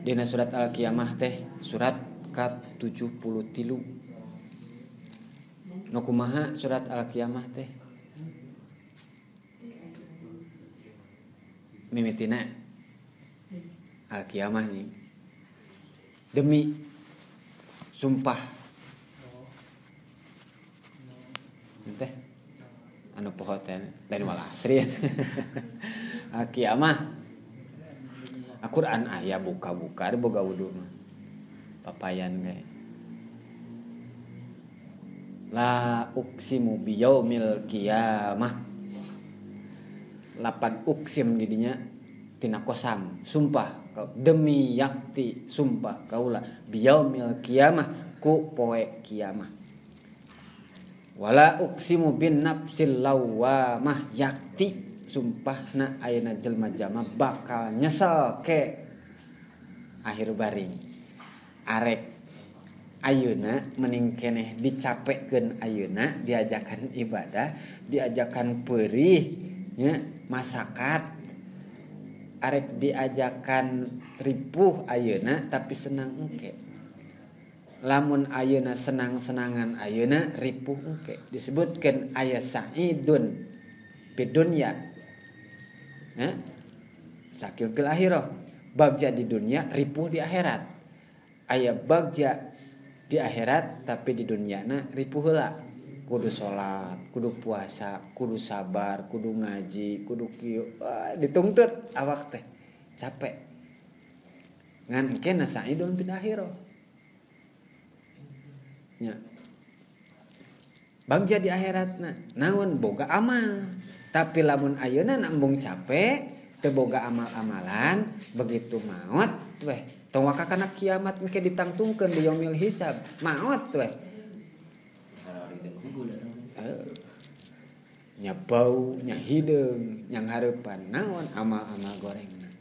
Dina surat Al-Qiyamah teh surat ka-73. Nu kumaha surat Al-Qiyamah teh? Mimitina Al-Qiyamah nih. Demi sumpah. Teh anu poho teh lain wal asri. Al-Qiyamah. Al-Qur'an aya buka-buka ari boga wudu mah. Papayan ge. La uqsimu biyaumil qiyamah. Lapan uksim didinya tina kosam sumpah demi yakti sumpah kaula biyaumil qiyamah ku poe kiamah wala uqsimu bin nafsil lawamah yakti sumpahna ayeuna jelema jama bakal nyesel ke akhir baring arek ayeuna mending keneh dicapekeun ayeuna diajakan ibadah diajakan peurih nya masakat arek diajakan ripuh ayeuna tapi senang engke lamun ayeuna senang-senangan ayeuna ripuh engke disebutkeun aya sa'idun fid dunya ya sakil fil akhirah bagja di dunia ripuh di akhirat aya bagja di akhirat tapi di dunyana ripuh heula kudu salat, kudu puasa, kudu sabar, kudu ngaji, kudu kieu, dituntut awak teh capek. Ngan engke na sa'idun fil akhirah. Nya. Bagja di akhiratna, naon boga amal. Tapi lamun ayeuna embung capek, teu boga amal-amalan, begitu maot weh, tong waka kana kiamat engke ditangtungkeun di yaumil hisab, maot weh. Nya bau, nya hideung, nya ngarepan naon amal-amal gorengna.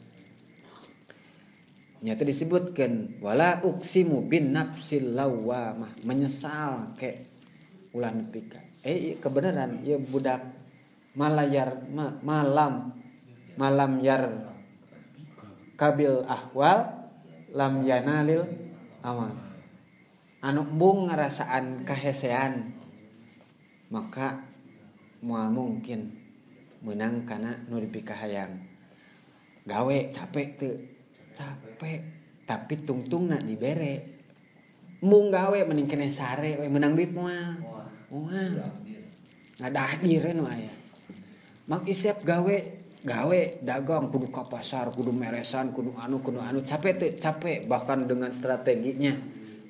Nyata disebutkan wala uqsimu bin nafsil lawamah, menyesal ke ulah nepi ka. Kebenaran ieu budak malayar malam malam yar kabil ahwal lam yanalil amal. Anu embung ngarasaan kahesean maka moal mungkin meunang kana nu dipikahayang. Gawe capek teu? Capek, tapi tungtungna dibere. Embung gawe mending keneh sare we meunang duit moal. Moal. Ngadahdir nu aya. Mang Isep gawe gawe dagang kudu ka pasar, kudu meresan, kudu anu, capek teu? Capek, bahkan dengan strateginya.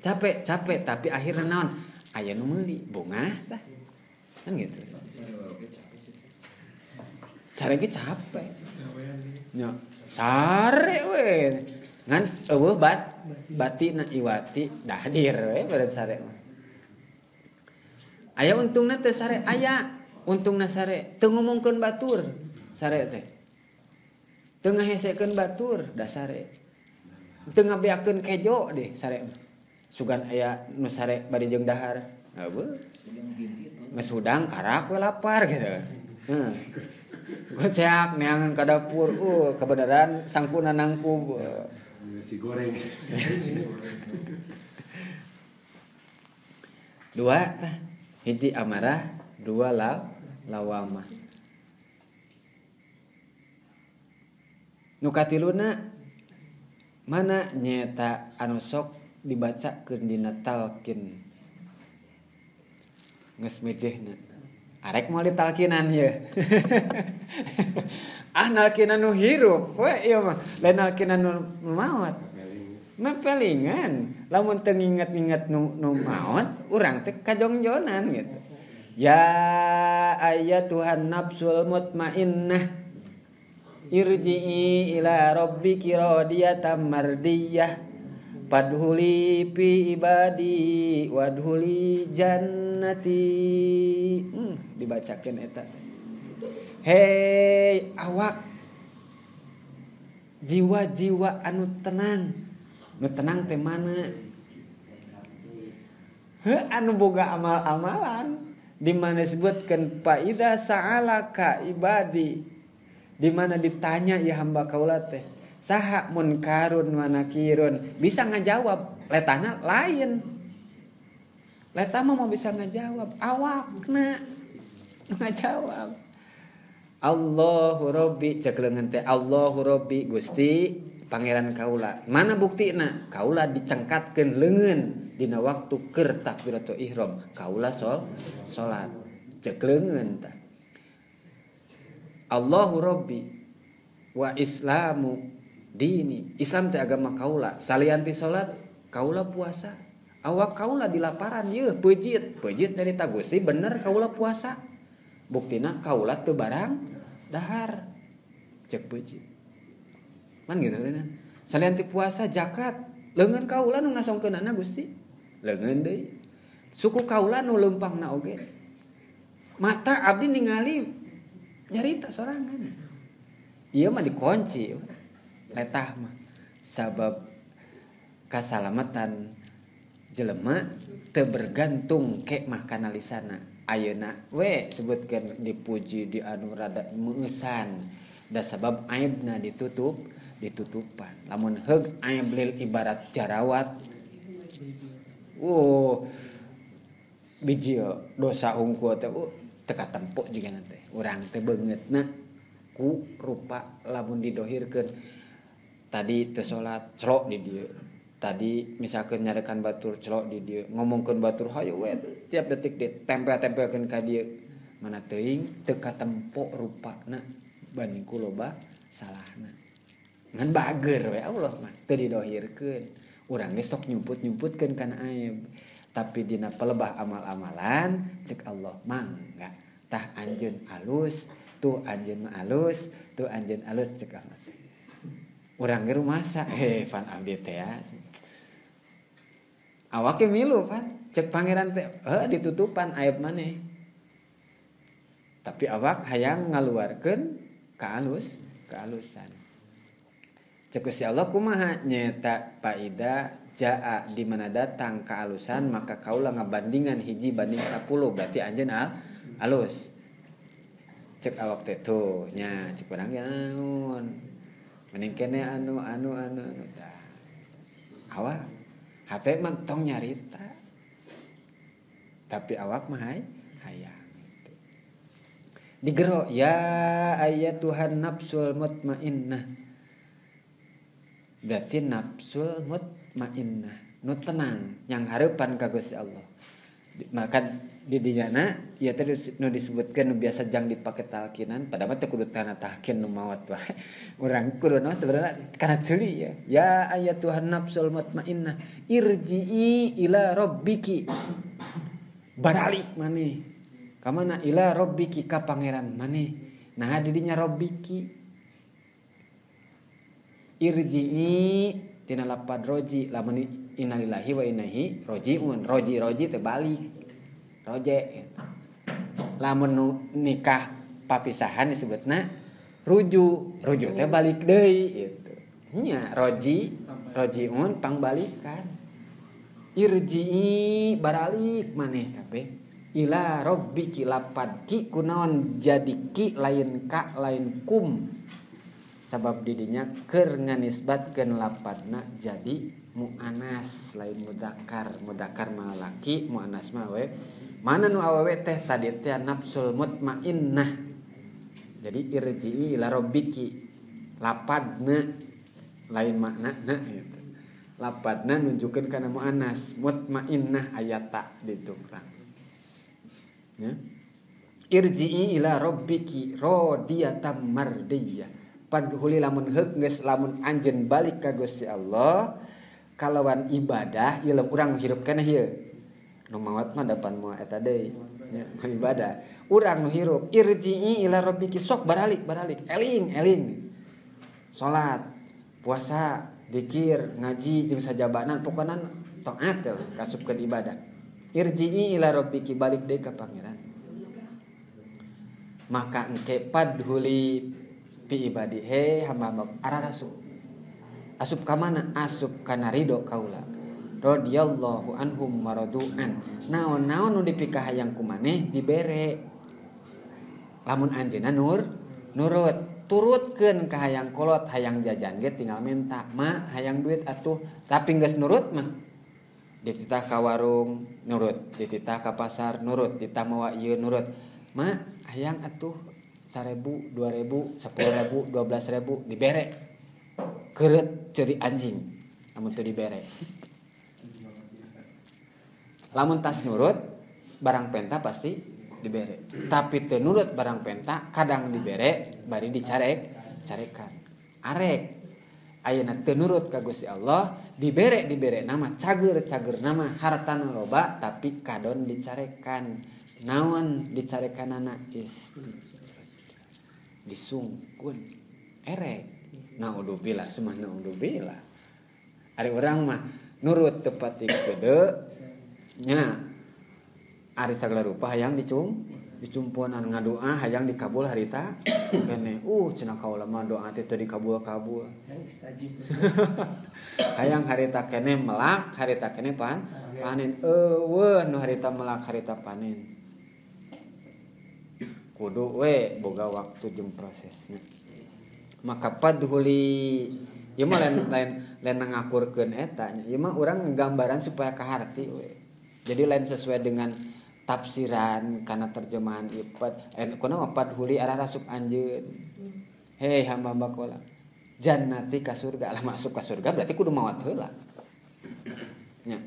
Capek, capek, tapi akhirnya naon? Aya nu meuli, bungah tah. Kan gitu. Sare ge capek. Nya, sare we. Ngan eueuh batina iwati dahdir we beureut sare mah. Aya untungna teh sare, aya untungna sare, teu ngomongkeun batur sare teh. Teu ngahesekeun batur da sare. Teu ngabeakeun kejo deh sare mah. Sugan aya nu sare bari jeung dahar. Heueuh. Geus hudang karak we lapar gitu. Heeh. Goceak neangan ka dapur, kebenaran sangkuna nangkub. Nasi goreng. Dua tah, hiji amarah, dua lawamah. Nu katiluna mana nyaeta anu sok dibacakeun dina talqin. Geus mejehna. Arek moal ditalkinan ye. Ah nalkinan nu hirup we ieu mah. Lain nalkinan nu maot. Mapelingan. Lamun teu nginget-nginget nu maot, urang teh kajongjonan gitu. Ya ayyatuhan nafsul mutmainnah irji'i ila rabbiki radiyatan mardiyah padhuli fi ibadi wadhuli jannati. Dibacakeun eta. Hei awak jiwa-jiwa anu tenang. Nu tenang teh mana? Heuh anu boga amal-amalan di mana disebutkeun faida sa'alaka ibadi, di mana ditanya ya hamba kaula teh saha munkarun wa nakirun, bisa ngajawab letana lain. Leta mah mau bisa ngajawab awakna ngajawab. Allahu Rabbi cek leungeun teh Allahu Rabbi Gusti Pangeran kaula. Mana buktina? Kaula dicengkatkeun leungeun dina waktu keur takbiratul ihram. Kaula salat. Cek leungeun tah. Allahu Rabbi wa Islamu dini. Islam teh agama kaula. Salian ti salat, kaula puasa. Awak kaula di laparan yeuh peujit. Peujit dari ta Gusti bener kaula puasa. Buktina kaula teu barang dahar. Cek peujit. Man gitu bener. Salian ti puasa zakat, leungeun kaula nu ngasongkeunana Gusti. Leungeun deui. Suku kaula nu leumpangna oge. Mata abdi ningali nyarita sorangan. Ieu mah dikunci letah mah. Sabab kasalamatan jelema teu bergantung ke mah kana lisana. Ayeuna we sebutkeun dipuji di anu rada meueusan. Da sabab aibna ditutup ditutupan. Lamun heug aib lil ibarat jarawat. Biji dosa hungkul teh teu katempo jigana teh. Urang teh beungeutna ku rupa lamun didohirkeun. Tadi teu salat celok di dieu. Tadi misalkeun nyarekan batur celok di dieu, ngomongkeun batur hayu we tiap detik ditempel-tempelkeun ka dieu. Mana teuing teu katempo rupana banding ku loba salahna. Ngan bager we Allah mah teu didohirkeun. Urang ge sok nyumput-nyumputkeun kana aib. Tapi dina pelebah amal-amalan cek Allah mangga tah anjeun alus, tuh anjeun mah alus, tuh anjeun alus cek Allah. Urang ge rumasa pan abdi teh ya. Awake milu pan cek pangeran teh ditutupan aib maneh. Tapi awak hayang ngaluarkeun kaalusan. Cek Gusti Allah kumaha nyeta paida jaa di mana datang kaalusan maka kaula ngabandingan 1 banding 10 berarti anjeun alus. Cek awak teh tuh nya cek urang ge naon. Mending kene anu anu anu anu tah. Awak hate mah tong nyarita. Tapi awak mah hayang gitu. Digero ya ayatuhan nafsul mutmainnah. Berarti nafsul mutmainnah nu tenang yang harapan ka Gusti Allah. Maka di dinyana ieu teh nu disebutkeun nu biasa jang dipake talkinan padahal teh kudu kana talkin nu maot wae. Urang kudu naon sebenarnya kana ceuli ya. Ya ayatuhan nafsul mutmainnah irji'i ila rabbiki. Baralik maneh. Ka mana ila rabbiki ka pangeran maneh. Nah di dinya rabbiki irji'i tina lapad roji lamun innalillahi wa inna ilaihi rojiun roji roji teh balik roje gitu. Lamun nu nikah papisahan disebutna ruju ruju teh balik deui gitu nya roji rojiun pangbalikan irji'i baralik maneh kabeh ila rabbiki lapad ki kunaon jadi ki lain ka lain kum sabab didinya keur nganisbatkeun lapadna jadi muannas lain mudakar mudakar mah laki muannas mah we mana nu awewe teh tadi teh nafsul mutmainnah jadi irji'i ila rabbiki lapadna lain maknana gitu lapadna nunjukkeun kana muannas mutmainnah aya ta ditu ya irji'i ila rabbiki rodiyatam mardiyah padhuli lamun heuk geus lamun anjeun balik ka Gusti Allah kalawan ibadah ieu urang hirup keneh ieu nu maot mah dapan moal eta deui nya ibadah urang nu hirup irji'i ila rabbiki sok baralik baralik eling eling salat puasa zikir ngaji jeung sajabana pokona taat kasupkeun ibadah irji'i ila rabbiki balik deui ka pangeran maka engke padhuli pi ibadi he hamba ararasu asup ka mana asup kana ridho kaula radhiyallahu anhum maradu'an naon-naon nu dipikahayang ku maneh dibere lamun anjeunna nurut turutkeun ka hayang kolot hayang jajan ge tinggal minta ma hayang duit atuh tapi geus nurut mah dititah ka warung nurut dititah ka pasar nurut dititah mawa ieu nurut ma hayang atuh 1.000, 2.000, 10.000, 12.000 dibere. Keureut ceuri anjing lamun teu dibere. Lamun tas nurut barang penta pasti dibere. Tapi teu nurut barang penta kadang dibere bari dicarek, carekan. Arek ayeuna teu nurut ka Gusti Allah dibere dibere nama cager-cager nama hartana loba tapi kadon dicarekan. Naon dicarekanana disungkun erek naudzubillah semah naudzubillah ari urang mah nurut teu pati gede nya ari sagala rupa hayang dicumponan ngadoa hayang dikabul harita kene cenah kaula mah doa teh teu dikabul-kabul hayang harita kene melak harita kene panen eueuh nu harita melak harita panen kudu we boga waktu jeung prosesna maka padhuli ieu mah lain ngakurkeun eta nya ieu mah urang nggambaran supaya kaharti we jadi lain sesuai dengan tafsiran kana terjemahan ieu kunaon padhuli arah rasup anjeun hei hamba-hamba kaula jannati ka surga lah masuk ka surga berarti kudu maot heula nya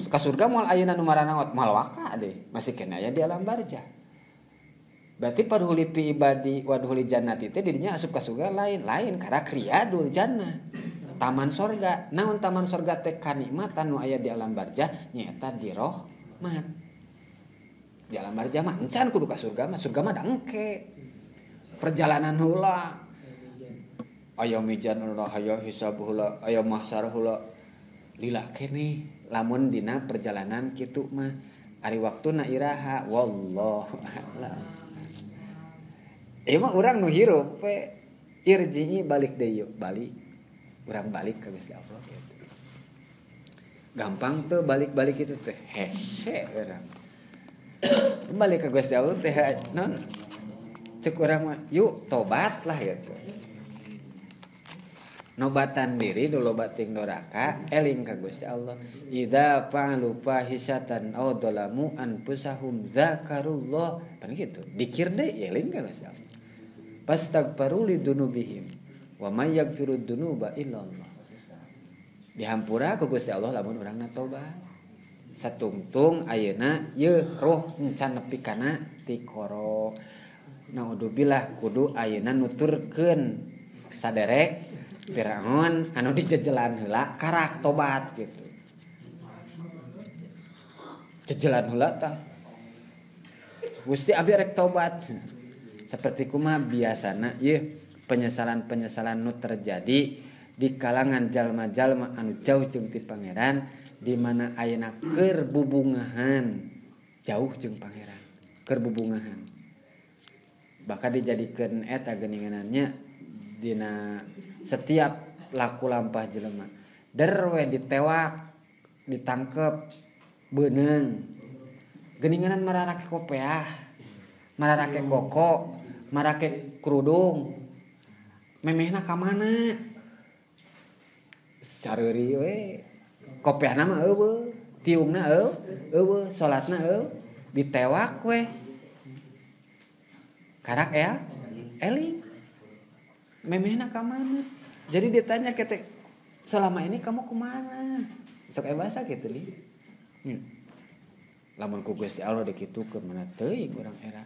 ka surga moal ayeuna nu maranaot moal waka deh masih kena aya di alam barzah. Berarti padhuli pi ibadi wadhuli jannati teh didinya asup ka surga lain karak riyadul jannah. Taman sorga. Naon taman sorga teh kanikmatan nu aya di alam barzah nyaeta di rahmat. Di alam barzah mah encan kudu ka surga mah da engke. Perjalanan heula. Aya mizan heula, aya hisab heula, aya mahsyar heula. Lila keneh lamun dina perjalanan kitu mah. Ari waktuna iraha wallahu a'lam. Ieu mah urang nu hirup we irji'i balik deui yuk, balik. Urang balik ka Gusti Allah gitu. Gampang tuh balik-balik itu teh hese urang. Balik ke Gusti Allah teh non cek urang mah yuk tobat lah gitu. Nobatan diri dulu bating doraka eling ka Gusti Allah. Idza fa'alu fahisatan aw dzalamu anfusahum zakarullah. Pan gitu. Dikir deui eling ka Gusti Allah. Fastaghfiru lidunubihim wa may yaghfiru dzunuba illallah. Dihampura ku Gusti Allah lamun urangna tobat. Satungtung ayeuna yeuh roh encan nepi kana tikoro. Naudzubillah kudu ayeuna nuturkeun saderek Firaun anu dijejelan heula karak tobat gitu. Jejelan heula tah. Gusti abdi rek tobat. Seperti kumaha biasana ieu penyesalan-penyesalan nu terjadi di kalangan jalma-jalma anu jauh jeung ti pangeran di mana ayeuna keur bubungahan jauh jeung pangeran, keur bubungahan. Bahkan dijadikeun eta geuningannya dina setiap laku lampah jelema der we ditewak ditangkep beunang geuninganan mararake kopeah mararake koko marake kerudung memehna ka mana sareuri we kopeahna mah eueuh tiungna eueuh salatna eueuh ditewak we karak ya eling memehna ka mana. Jadi ditanya kete selama ini kamu kemana? Sok aya bahasa gitu nih. Lamun ku Gusti Allah dikitukeun mana teuing urang era.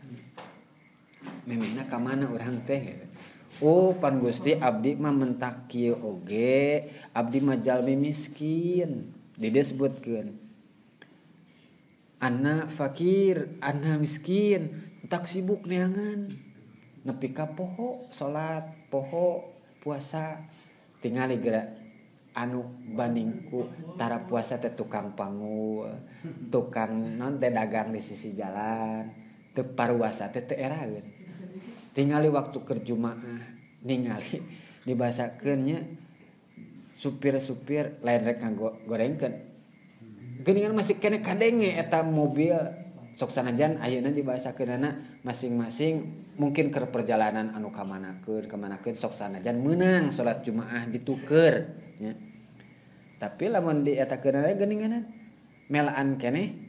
Memehna ka mana urang teh gitu. Oh pan Gusti abdi mah mentak kieu oge, abdi mah jalmi miskin. Di dieu sebutkeun. Ana fakir, ana miskin, tak sibuk neangan. Nepi ka poho salat, poho puasa, tingali geura anu bandingku tara puasa teh tukang pangul, tukang non teh dagang di sisi jalan, teu paruasa teh teu eraeun. Tingali waktu keur jumaah, ningali dibasakeun nya supir-supir lain rek ngagorengkeun. Geuningan masih keneh kadenge eta mobil sok sanajan ayeuna dibahasakeunana masing-masing mungkin keur perjalanan anu kamanakeun sok sanajan meunang salat Jumaah dituker nya. Tapi lamun dietakeunana geuninganan melaan keneh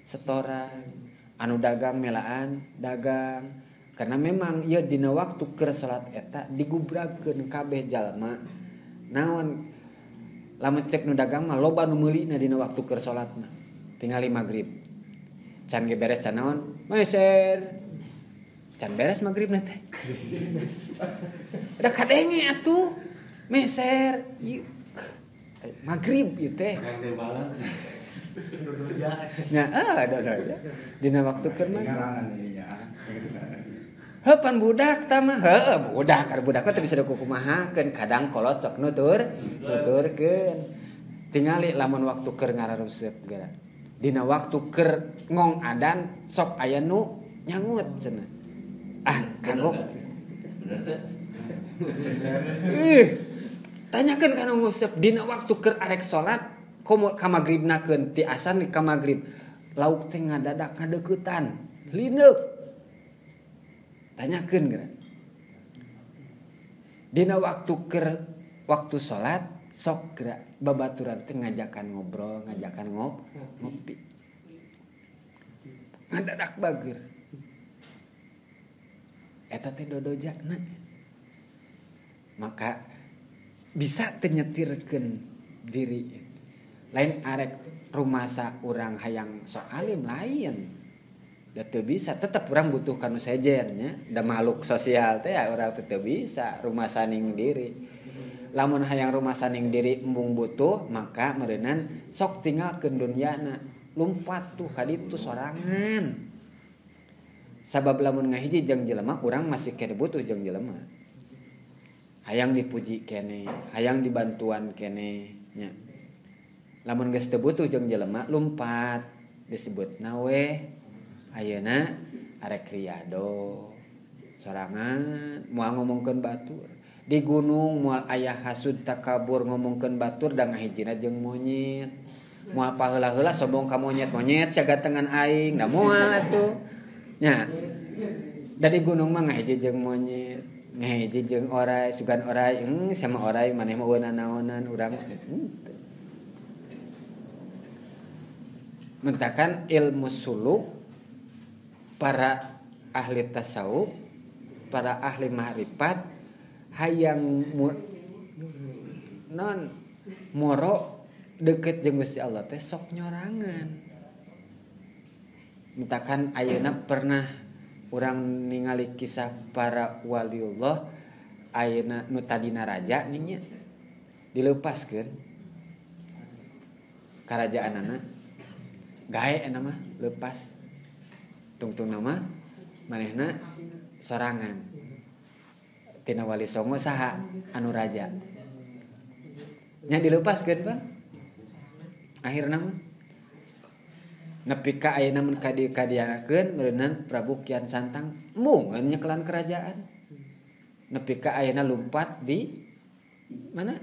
setoran anu dagang melaan dagang karena memang ieu dina waktu keur salat eta digubragkeun kabeh jalma naon lamun cek nu dagang mah loba nu meulina dina waktu keur salat mah tingali magrib can ge beres naon meser can beres magribna teh da kadenge atuh meser ieu magrib ieu teh nya dodoja dina waktu keur magrib heuh pan budak tah mah heuh budak kada budak mah teu bisa dikukumahakeun kadang kolot sok nuturkeun tingali lamun waktu keur ngararuseep geura dina waktu keur ngong adan sok aya nu nyangut cenah ah kagok tanyakeun ka nu nguseup dina waktu keur arek salat komo ka magribnakeun ti asan ka magrib lauk teh ngadadak ngadeuketan lindeuk tanyakeun geura dina waktu keur waktu salat sok geura babaturan teh ngajakan ngobrol, ngajakan ngopi. Ngadadak bager. Eta teh dodojana. Maka bisa teu nyetirkeun diri. Lain arek rumasa urang hayang sok alim lain. Da teu bisa, tetep urang butuh kanu sejen nya. Da makhluk sosial teh ya urang teu bisa rumasaning diri. Lamun hayang rumasaning diri embung butuh maka meureunan sok tinggalkeun dunyana lumpat tuh ka ditu sorangan sabab lamun ngahiji jeung jelema urang masih keneh butuh jeung jelema hayang dipuji keneh hayang dibantuan keneh nya lamun geus teu butuh jeung jelema lumpat Disebutna we ayeuna arek riado sorangan moal ngomongkeun batur. Di gunung moal aya hasud takabur ngomongkeun batur da ngahijina jeung monyet. Moal paheula-heula sombong ka monyet-monyet sia gantengan aing da moal atuh. Nya. Da di gunung mah ngahiji jeung monyet, ngahiji jeung orai, sugan orai, sama orai maneh mah eueun naonan urang. Mentakan ilmu suluk para ahli tasawuf, para ahli ma'rifat hayang non moro deket jeung Gusti Allah teh sok nyorangan. Mentakan ayeuna pernah urang ningali kisah para waliullah ayeuna nu tadina raja nya dileupaskeun karajaanana gae eta mah leupas tungtungna mah manehna sorangan tina wali songo saha anu raja nya dileupaskeun pan akhirna mah nepi ka ayeuna mun kadiakeun meureunnan Prabu Kian Santang embungeun nyekelan kerajaan nepi ka ayeuna lumpat di mana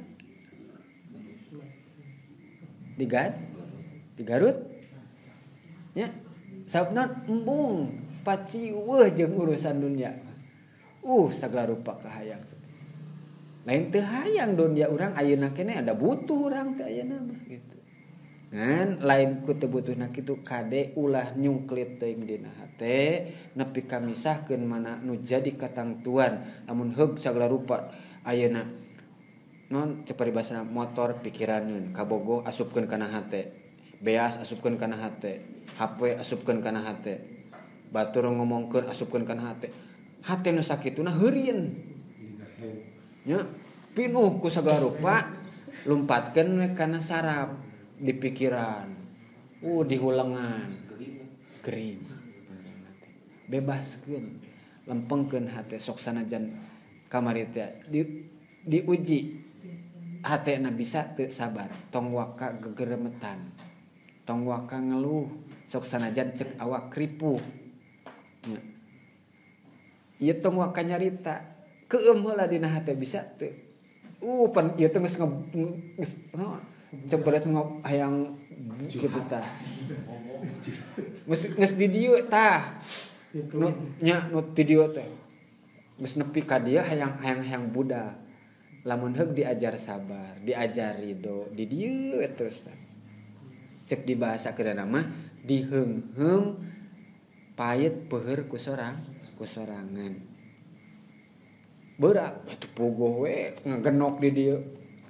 di di Garut nya sababna embung paciweuh jeung urusan dunia. Sagala rupa kahayang. Lain teu hayang dunia urang ayeuna keneh ada butuh urang teh ayeuna mah gitu. Ngan lain ku teu butuhna kitu kade ulah nyungklit teuing dina hate nepi ka misahkeun mana nu jadi katangtuan lamun heug sagala rupa ayeuna non cek paribasana motor pikiraneun kabogoh asupkeun kana hate, beas asupkeun kana hate, HP asupkeun kana hate, batur ngomongkeun asupkeun kana hate. Hate nu sakituna heurieun. Nya pinuh ku sagala rupa lumpatkeun kana saraf di pikiran. Dihulengan. Gering. Bebaskeun, lempengkeun hate sok sanajan kamari teh diuji hatena bisa teu sabar, tong waka gegeremetan. Tong waka ngeluh sok sanajan cek awak kripuh. Nya. Ieu tong waka nyarita keum heula dina hate bisa teu. Pan ieu teh geus cek beres hayang kitu tah. Geus di dieu tah. Nu nya nu ti dieu teh. Geus nepi ka dieu hayang budak. Lamun heug diajar sabar, diajar ridho, di dieu terus tah. Cek di bahasa keuna mah diheungheum pait peuheur ku sorangan. Berat atuh pogoh we ngagenok di dieu.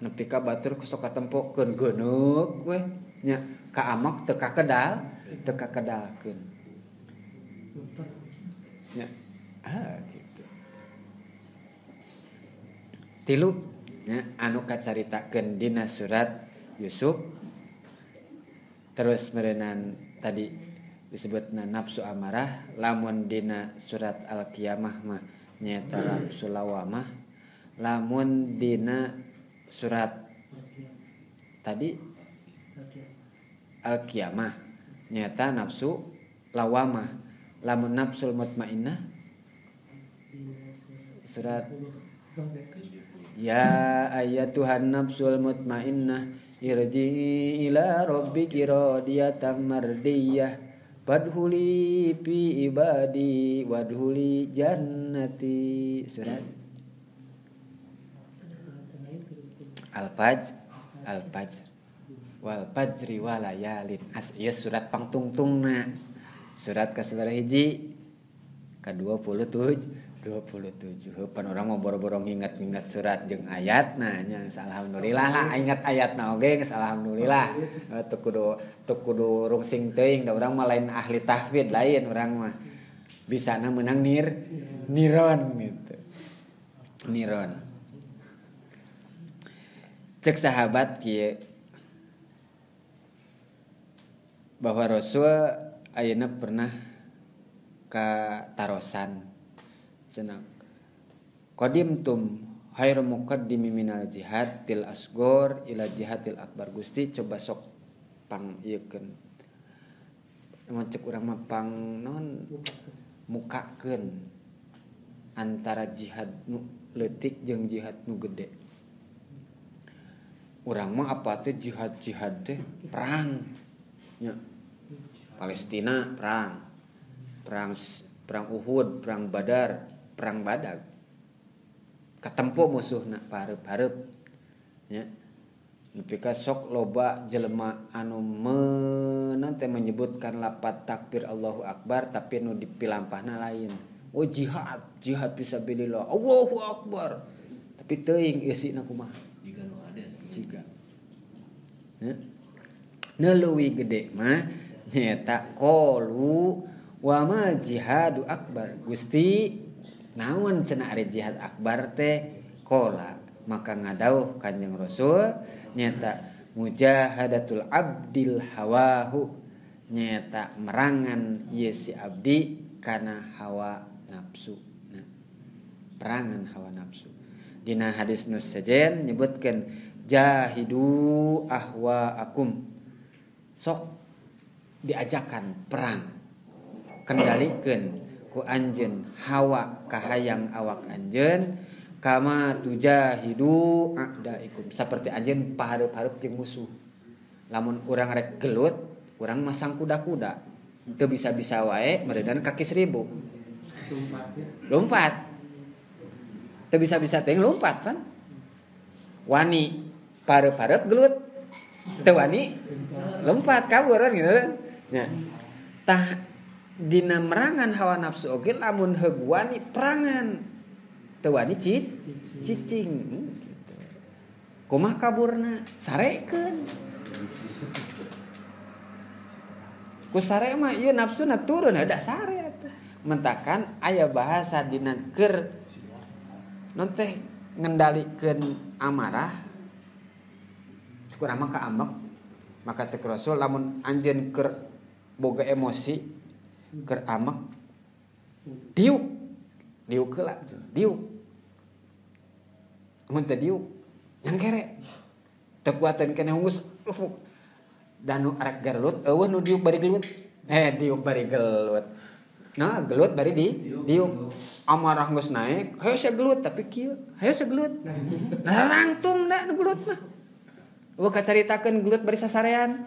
Nepi ka batur sok katempokeun geuneuk we nya ka amak teu kakedal, teu kakedalkeun. Nya gitu. Tilu nya anu kacaritakeun dina surat Yusuf. Terus merenan tadi disebutna nafsu amarah, lamun dina surat Al-Qiyamah mah nyaeta nafsu lawamah, lamun dina surat tadi Al-Qiyamah nyaeta nafsu lawamah, lamun nafsul mutmainnah surat ya ayyatuhan nafsul mutmainnah irji ila rabbiki radiyatan mardiyah fadhuli fi ibadi wadhuli jannati. Surat Al-Fajr, Al-Fajr wal fajri walayalin as. Ieu surat pangtungtungna. Surat ka-sabaraha hiji? Ka-27. 27. Pan urang mah boro-boro nginget-nginget surat jeung ayatna nya. Alhamdulillah lah inget ayatna oge geus alhamdulillah. Teu kudu rungsing teuing da urang mah lain ahli tahfidz lain urang mah. Bisana meunang niron gitu. Niron. Cek sahabat kieu bahwa Rasul ayeuna pernah ka tarosan cenah qadim tum khairu muqaddimi minal jihad til asgor ila jihadil akbar. Gusti coba sok pang ieukeun Mun cek urang mah pang naon mukakeun antara jihad nu leutik jeung jihad nu gede. Urang mah apa teh jihad-jihad teh perang nya. Palestina perang. Perang Uhud, perang Badar, perang Badag. Katempo musuhna pareup-pareup nya. Nepi ka sok loba jelema anu meunang teh menyebutkan lapat takbir Allahu Akbar tapi nu dipilampahna lain. Oh jihad, jihad fisabilillah. Allahu Akbar. Tapi teuing eusina kumaha? Jiga nu ada. Jiga. Nya. Nu leuwih gede mah nyaeta qalu wa ma jihadu akbar. Gusti naon cenah ari jihad akbar teh? Qala maka ngadauh Kanjeng Rasul nyata mujahadatul abdil hawahu nyata merangan ieu si abdi kana hawa nafsu. Nah, perangan hawa nafsu. Dina hadis nu sejen nyebutkeun jahidu ahwaakum. Sok diajakan perang. Kendalikeun ku anjeun hawa kahayang awak anjeun kama tujahidu a'daikum, seperti anjeun pahareup-hareup jeung musuh. Lamun urang rek gelut, urang masang kuda-kuda. Teu bisa-bisa wae meureunan kaki 1000. Lompat. Teu bisa-bisa teh lompat kan. Wani pahareup-hareup gelut. Teu wani lompat kabur kan gitu kan. Nya. Tah dina merangan hawa nafsu oge lamun heug wani perangan. Teu wani cicing gitu. Kumaha kaburna? Sarekeun. Ku sare mah ieu nafsuna turun da sare atuh. Mentakan aya bahasa dina keur non teh ngendalikeun amarah. Cek urang mah kaambek. Maka cek Rasul lamun anjeun keur boga emosi keur ambek diuk. Diuk heula, diuk. Mun teu diuk, nyangkere. Teu kuateun keneh hunggus. Dan nu arek gelut, eueuh nu diuk bari gelut. Diuk bari gelut. Nah, gelut bari di diuk. Amarah geus naik, hayo sia gelut tapi kieu, hayo sia gelut. Nah, langtung da nu gelut mah. Eueuh kacaritakeun gelut bari sasarean.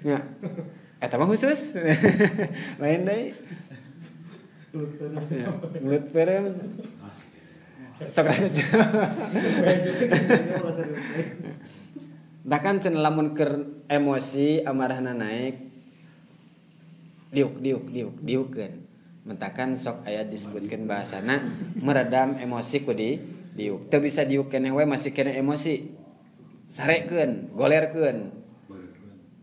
Nya. Eta mah khusus. Lain deui. Gelut perem. Sok rada. Da kan cenah lamun keur emosi amarahna naik diuk diuk diuk diukeun. Mentakan sok aya disebutkeun bahasana meredam emosi ku di diuk. Teu bisa diuk keneh we masih keneh emosi. Sarekeun, golerkeun.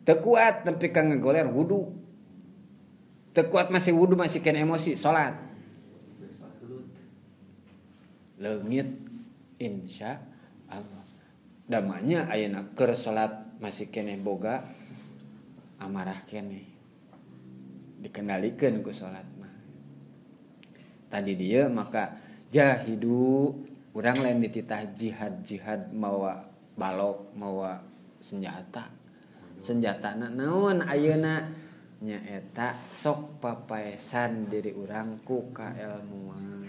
Teu kuat nepi ka ngagoler wudu. Teu kuat masih wudu masih kena emosi salat. Leungit insya Allah. Damanya ayeuna keur salat masih keneh boga amarah keneh. Dikendalikeun ku salat mah. Tadi dia maka jahidu urang lain dititah jihad-jihad mawa balok, mawa senjata. Senjatana naon ayeuna? Nyaeta sok papaesan diri urang ku kaelmuan.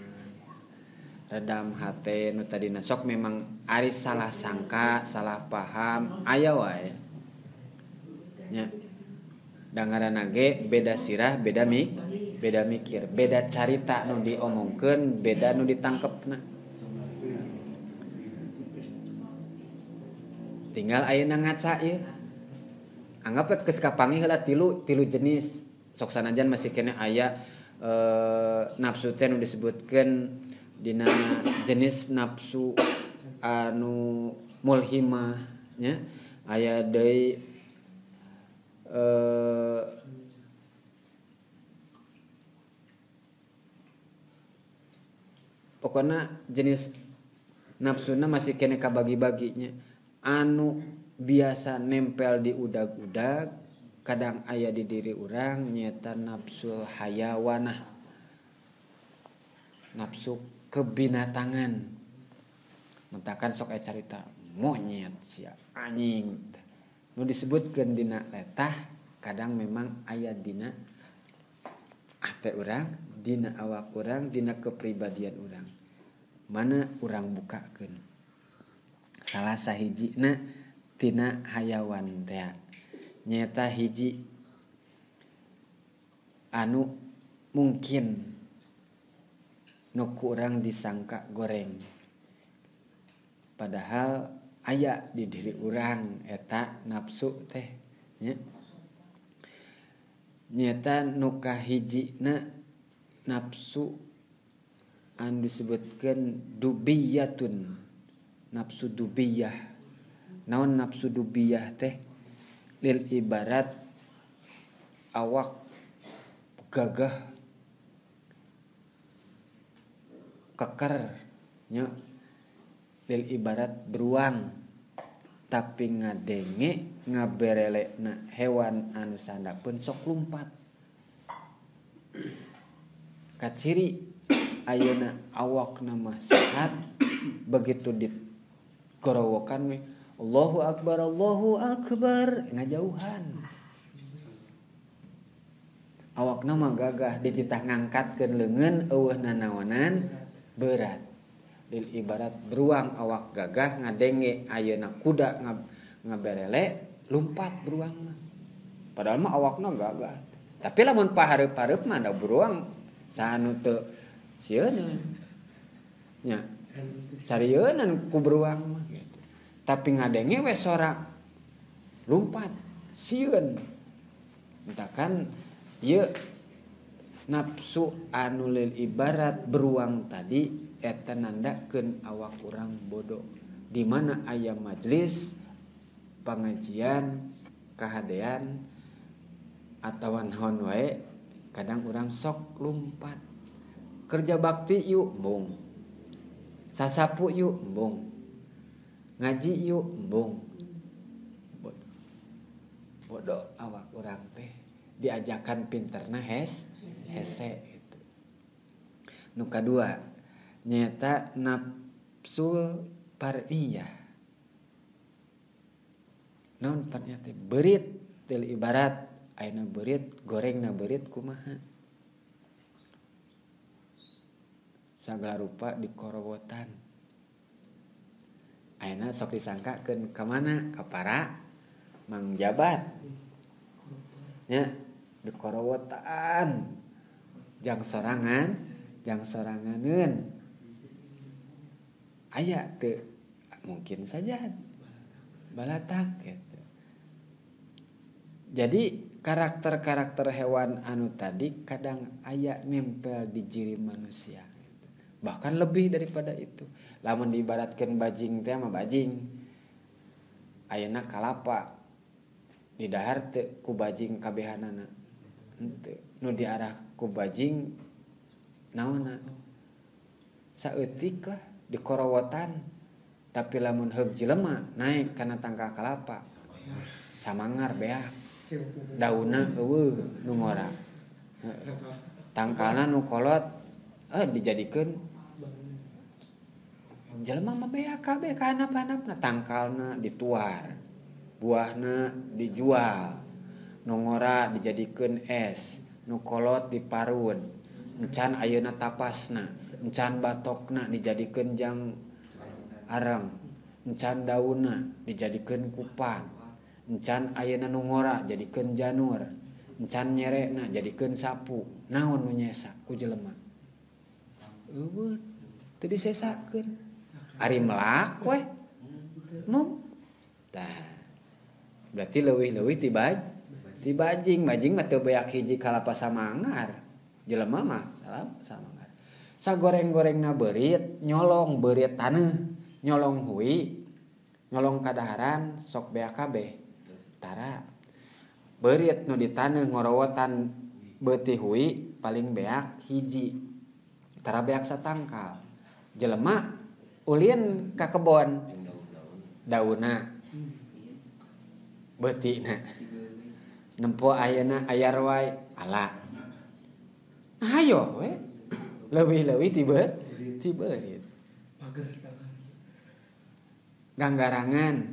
Redam hate nu tadina sok memang ari salah sangka, salah paham aya wae. Nya. Da ngaranna ge beda sirah, beda beda mikir, beda carita nu diomongkeun, beda nu ditangkepna. Tinggal ayeuna ngaca ieu. Anggap geus kapanggih heula tilu jenis. Sok sanajan masih keneh aya nafsu teh nu disebutkeun dina jenis nafsu anu mulhimah nya. Aya deui pokona jenis nafsuna masih keneh kabagi-baginya. Anu biasa nempel di udag-udag kadang aya di diri urang nyata nafsu hayawanah, nafsu kebinatangan. Mentakan sok aya carita monyet sia anjing nu disebutkeun dina letah Kadang memang aya dina hate urang, dina awak urang, dina kepribadian urang. Mana urang bukakeun. Salah sahijina tina hayawan teh. Nyaeta hiji anu mungkin nu ku urang disangka goreng. Padahal aya di diri urang eta nafsu teh nya. Nyaeta nu kahijina nafsu anu disebutkeun dubiyatun, nafsu dubiyah. Naon nafsu dubiyah teh? Lil ibarat awak gagah keker nya, lil ibarat beruang tapi ngadenge ngaberelekna hewan anu sandapeun sok lumpat. Kaciri ayeuna awakna mah sehat, begitu digorowokan we Allahu akbar Allahu akbar ngajauhan. Awakna mah gagah dititah ngangkatkeun leungeun eueuh nanaonan berat. Lil ibarat beruang awak gagah ngadenge ayeuna kuda ngaberele lumpat beruang mah. Padahal mah awakna gagah. Tapi lamun pahareup-hareup mah da beruang sanu teu sieun. Nya sarieunan ku beruang mah gitu. Tapi ngadenge we sora lumpat sieun. Entakan ieu nafsu anu lil ibarat beruang tadi eta nandakeun awak urang bodoh. Di mana aya majelis pengajian kahadean atawa naon wae kadang urang sok lumpat. Kerja bakti yuk embung, sasapu yuk embung, ngaji yuk embung. Bodoh awak urang teh diajakan pinterna hese gitu. Nu kadua nyaeta nafsu pariyah. Naon pariyah teh? Beurit til ibarat ayeuna beurit gorengna beurit kumaha? Sagala rupa dikorowotan. Ayeuna sok disangkakeun ka mana? Ka para mangjabat. Nya dikorowotan. Jang sorangan, jang soranganeun. Aya teu mungkin saja balatak gitu. Jadi karakter-karakter hewan anu tadi kadang aya nempel di diri manusia gitu. Bahkan lebih daripada itu. Lamun diibaratkeun bajing teh mah bajing. Ayeuna kalapa didahar teu ku bajing kabehanana. Henteu. Nu diarah ku bajing naonna? Saeutik lah dikorowotan. Tapi lamun heug jelema naik kana tangkal kalapa samangar beak daunna eueuh nu ngora tangkalna nu kolot dijadikeun jelema mah beak kabeh ka handap-handapna tangkalna dituar buahna dijual nu ngora dijadikeun es nu kolot diparun encan ayeuna tapasna encan batokna dijadikeun jang arang, encan daunna dijadikeun kupang, encan ayeuna nu ngora jadikeun janur, encan nyerekna jadikeun sapu. Naon nu nyesa ku jelema? Eueuh, teu disesakeun. Ari melak we. Mum. Tah. Berarti leuwih-leuwih ti bajing, bajing mah teu beak hiji kalapa samangar. Jelema mah salam samangar. Sagoreng-gorengna beurit, nyolong beurit taneuh. Nyolong hui, nyolong kadaharan sok beak kabeh. Tara. Beurit nu di taneuh ngorowotan beuti hui paling beak hiji. Tara beak satangkal. Jelema ulin ka kebon. Daunna. Beutina. Nempo ayeuna ayar wae ala. Hayo we. Leuwih-leuwih ti beurit. Ganggarangan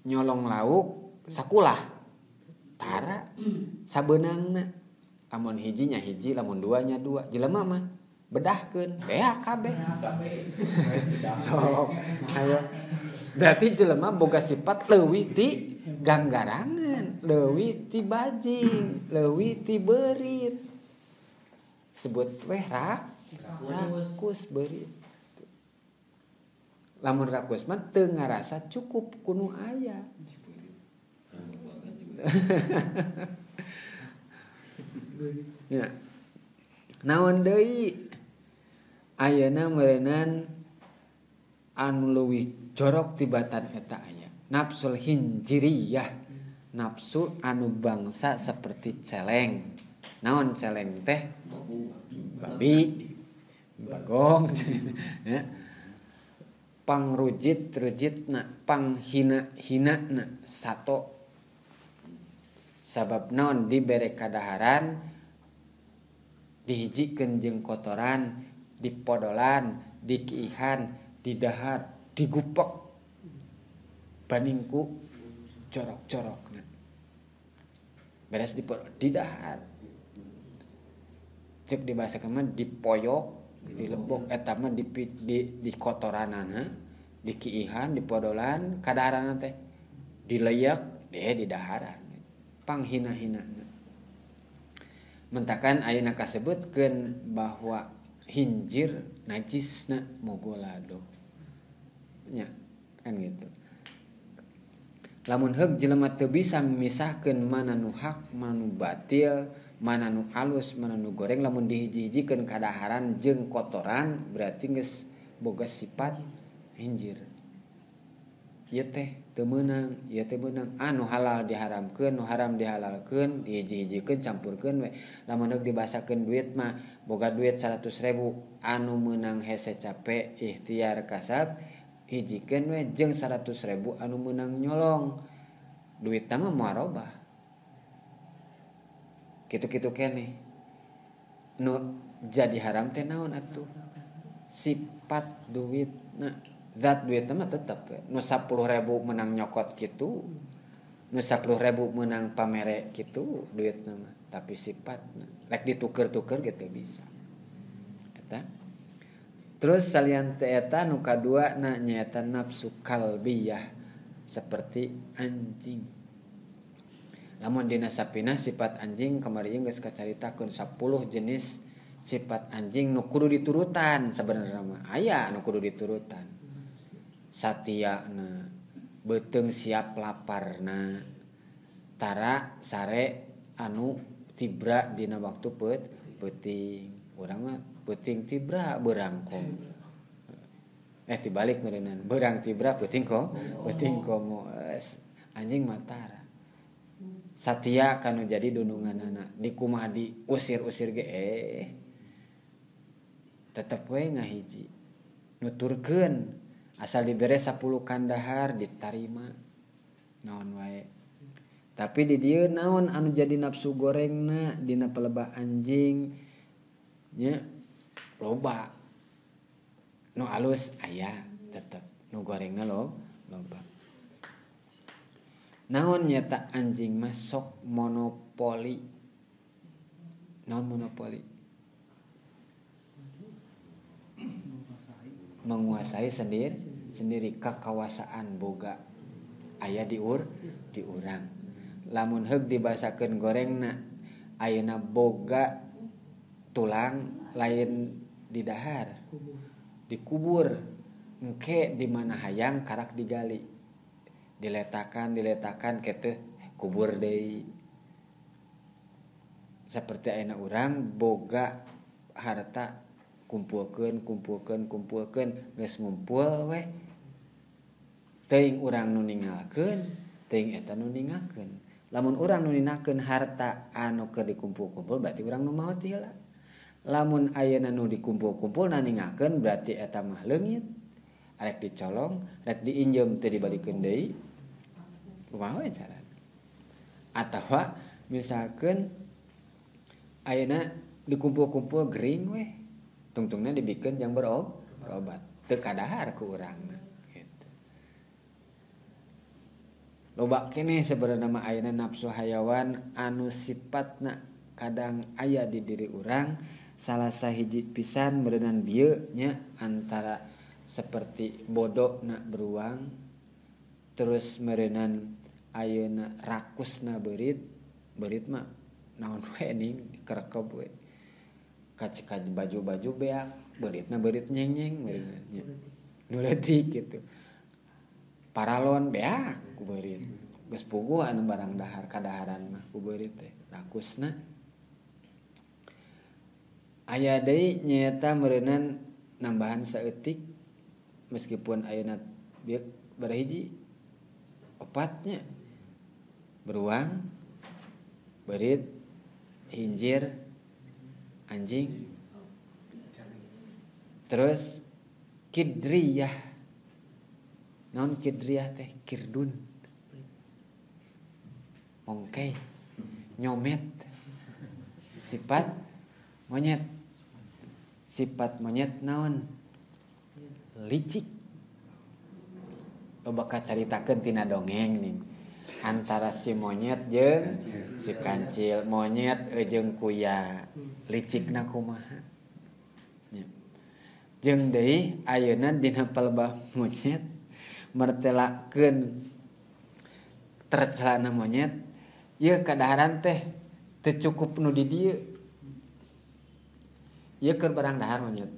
nyolong lauk sakulah. Tara sabeunangna. Lamun hijinya hiji, lamun duanya dua. Jelema mah bedahkeun beak kabeh. Sok ayo. Berarti jelema boga sifat leuwih ti ganggarangan, leuwih ti bajing, leuwih ti beurit. Sebut weh rakus beurit. Lamun rakus mah teu ngarasa cukup ku nu aya. Ya. Naon deui ayeuna meureunnan anu leuwih jorok tibatan eta aya nafsul hinjiriyah, nafsu anu bangsa seperti celeng. Naon celeng teh? Babi, bagong ya. Pangrujit-rujitna, panghina-hinana sato. Sabab naon dibere kadaharan dihijikeun jeung kotoran, dipodolan, dikiihan, didahar, digupek bandingku corok-corokna. Beres dipodol, didahar. Cek di bahasa mah dipoyok, dilebok eta mah di kotoranana, dikiihan, dipodolan, kadaharanna teh dileyak, deh didaharan. Panghina-hina. Mentakan ayeuna kasebutkeun bahwa hinjir najisna mogolado. Nya, kan gitu. Lamun heug jelema teu bisa misahkeun mana nu hak, mana nu batil, mana nu alus, mana nu goreng, lamun dihiji-hijikeun kadaharan jeung kotoran berarti geus boga sifat hinjir. Ieu teh teu meunang, ieu teh meunang. Anu halal diharamkeun, nu haram dihalalkeun, dihiji-hijikeun, campurkeun we. Lamun deuk dibahasakeun duit mah boga duit 100.000 anu meunang hese cape ikhtiar kasab hijikeun we jeung 100.000 anu meunang nyolong. Duitna mah moal robah. Kitu-kitu keneh. Nu jadi haram teh naon atuh? Sifat duitna. Zat duitna mah tetep we. Nu 10.000 menang nyokot kitu, nu 10.000 menang pamere kitu duitna mah, tapi sifatna rek dituker-tuker gitu bisa. Eta. Terus salian teh eta nu kadua na nyaeta nafsu kalbiyah seperti anjing. Lamun dina sapina sifat anjing kamari geus kacaritakeun 10 jenis sifat anjing nu kudu diturutan sebenarnya mah. Aya nu kudu diturutan. Satiana, beuteung siap laparna, tara sare anu tibra dina waktu peuting. Urang mah peuting tibra beurang kom. Tibalik meureunnan. Beurang tibra peuting kom, peuting komo. Anjing mah tara. Satia kanu jadi dununganana, dikumaha diusir-usir ge tetep we ngahiji. Nuturkeun asal dibere 10 kandahar ditarima naon wae. Tapi di dieu naon anu jadi nafsu gorengna dina pelebah anjing nya loba. Nu alus aya tetep, nu gorengna loba. Naon nyata anjing mah sok monopoli. Naon monopoli? Menguasai sendiri kakawasaan boga aya di urang. Lamun heug dibasakeun gorengna ayeuna boga tulang lain di dahar, dikubur, engke di mana hayang karak digali, diletakan keteh kubur deui. Seperti ayeuna urang boga harta kumpulkeun geus ngumpul weh teuing urang nu ninggalkeun teuing eta nu ningakeun. Lamun urang nu ninakeun harta anu keur dikumpul-kumpul berarti urang nu maot heula. Lamun ayeuna nu dikumpul-kumpul na ningakeun berarti eta mah leungit, rek dicolong rek diinjem teu dibalikeun deui. Kumaha we carana? Atawa misalkeun ayeuna dikumpul-kumpul gering weh, tungtungna dibikeun jang berobat teu kadahar ku urangna gitu. Loba keneh sebenarna mah ayeuna nafsu hayawan anu sifatna kadang aya di diri urang salah sahiji pisan meureunan bieu nya antara seperti bodona beruang terus meureunan ayeuna rakusna beurit beurit mah naon we ning kerekeb we kacika baju-baju beak beuritna beurit nyeng-nyeng meureunna nya nu leutik kitu paralon beak ku beurit geus puguh anu barang dahar kadaharan mah ku beurit teh rakusna aya deui nyaeta meureunan nambahan saeutik meskipun ayeuna bieu barahiji opatnya beruang beurit hinjir anjing terus kidriyah naon kidriyah teh kirdun mongke nyomet sifat monyet sifat monyet naon licik loba kacaritakeun tina dongeng ning antara si monyet jeung si kancil monyet jeung kuya licikna kumaha nya jeung deui ayeuna dina palebah monyet mertelakeun tercelana monyet ieu kadaharan teh teu cukup nu di dieu ieu keur barang dahar monyet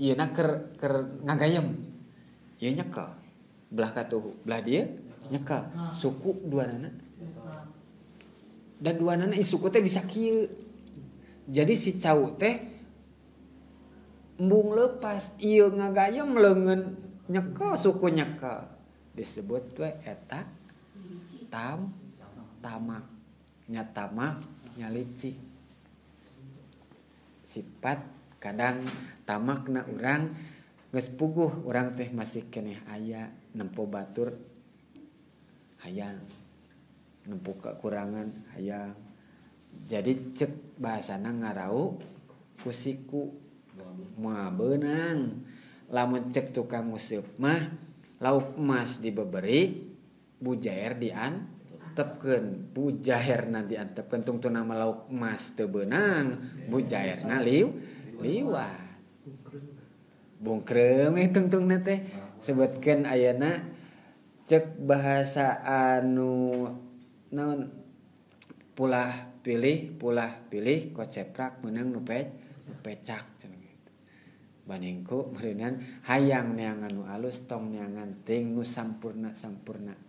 ieu na keur ngagayem ieu nyekel belah katuhu belah dieu nyekel suku duanana dan duanana suku teh bisa kieu jadi si cau teh embung lepas ieu ngagayem leungeun nyekel suku nyekel disebut we eta tam tamak nya tamak nya licik sifat kadang tamakna urang geus puguh urang teh masih keneh aya nempo batur hayang nempo kekurangan hayang jadi cek bahasana ngarau ku siku moal beunang lamun cek tukang nguseup mah lauk emas dibeberi bujair diantepkeun bujairna diantepkeun tungtuna mah lauk emas teu beunang bujairna liwat bungkreum tungtungna teh sebutkeun ayeuna cek bahasa anu naon pulah pilih koceprak meunang nu pecak cenah gitu bandingku meureunan hayang neangan nu alus tong neangan teuing nu sampurna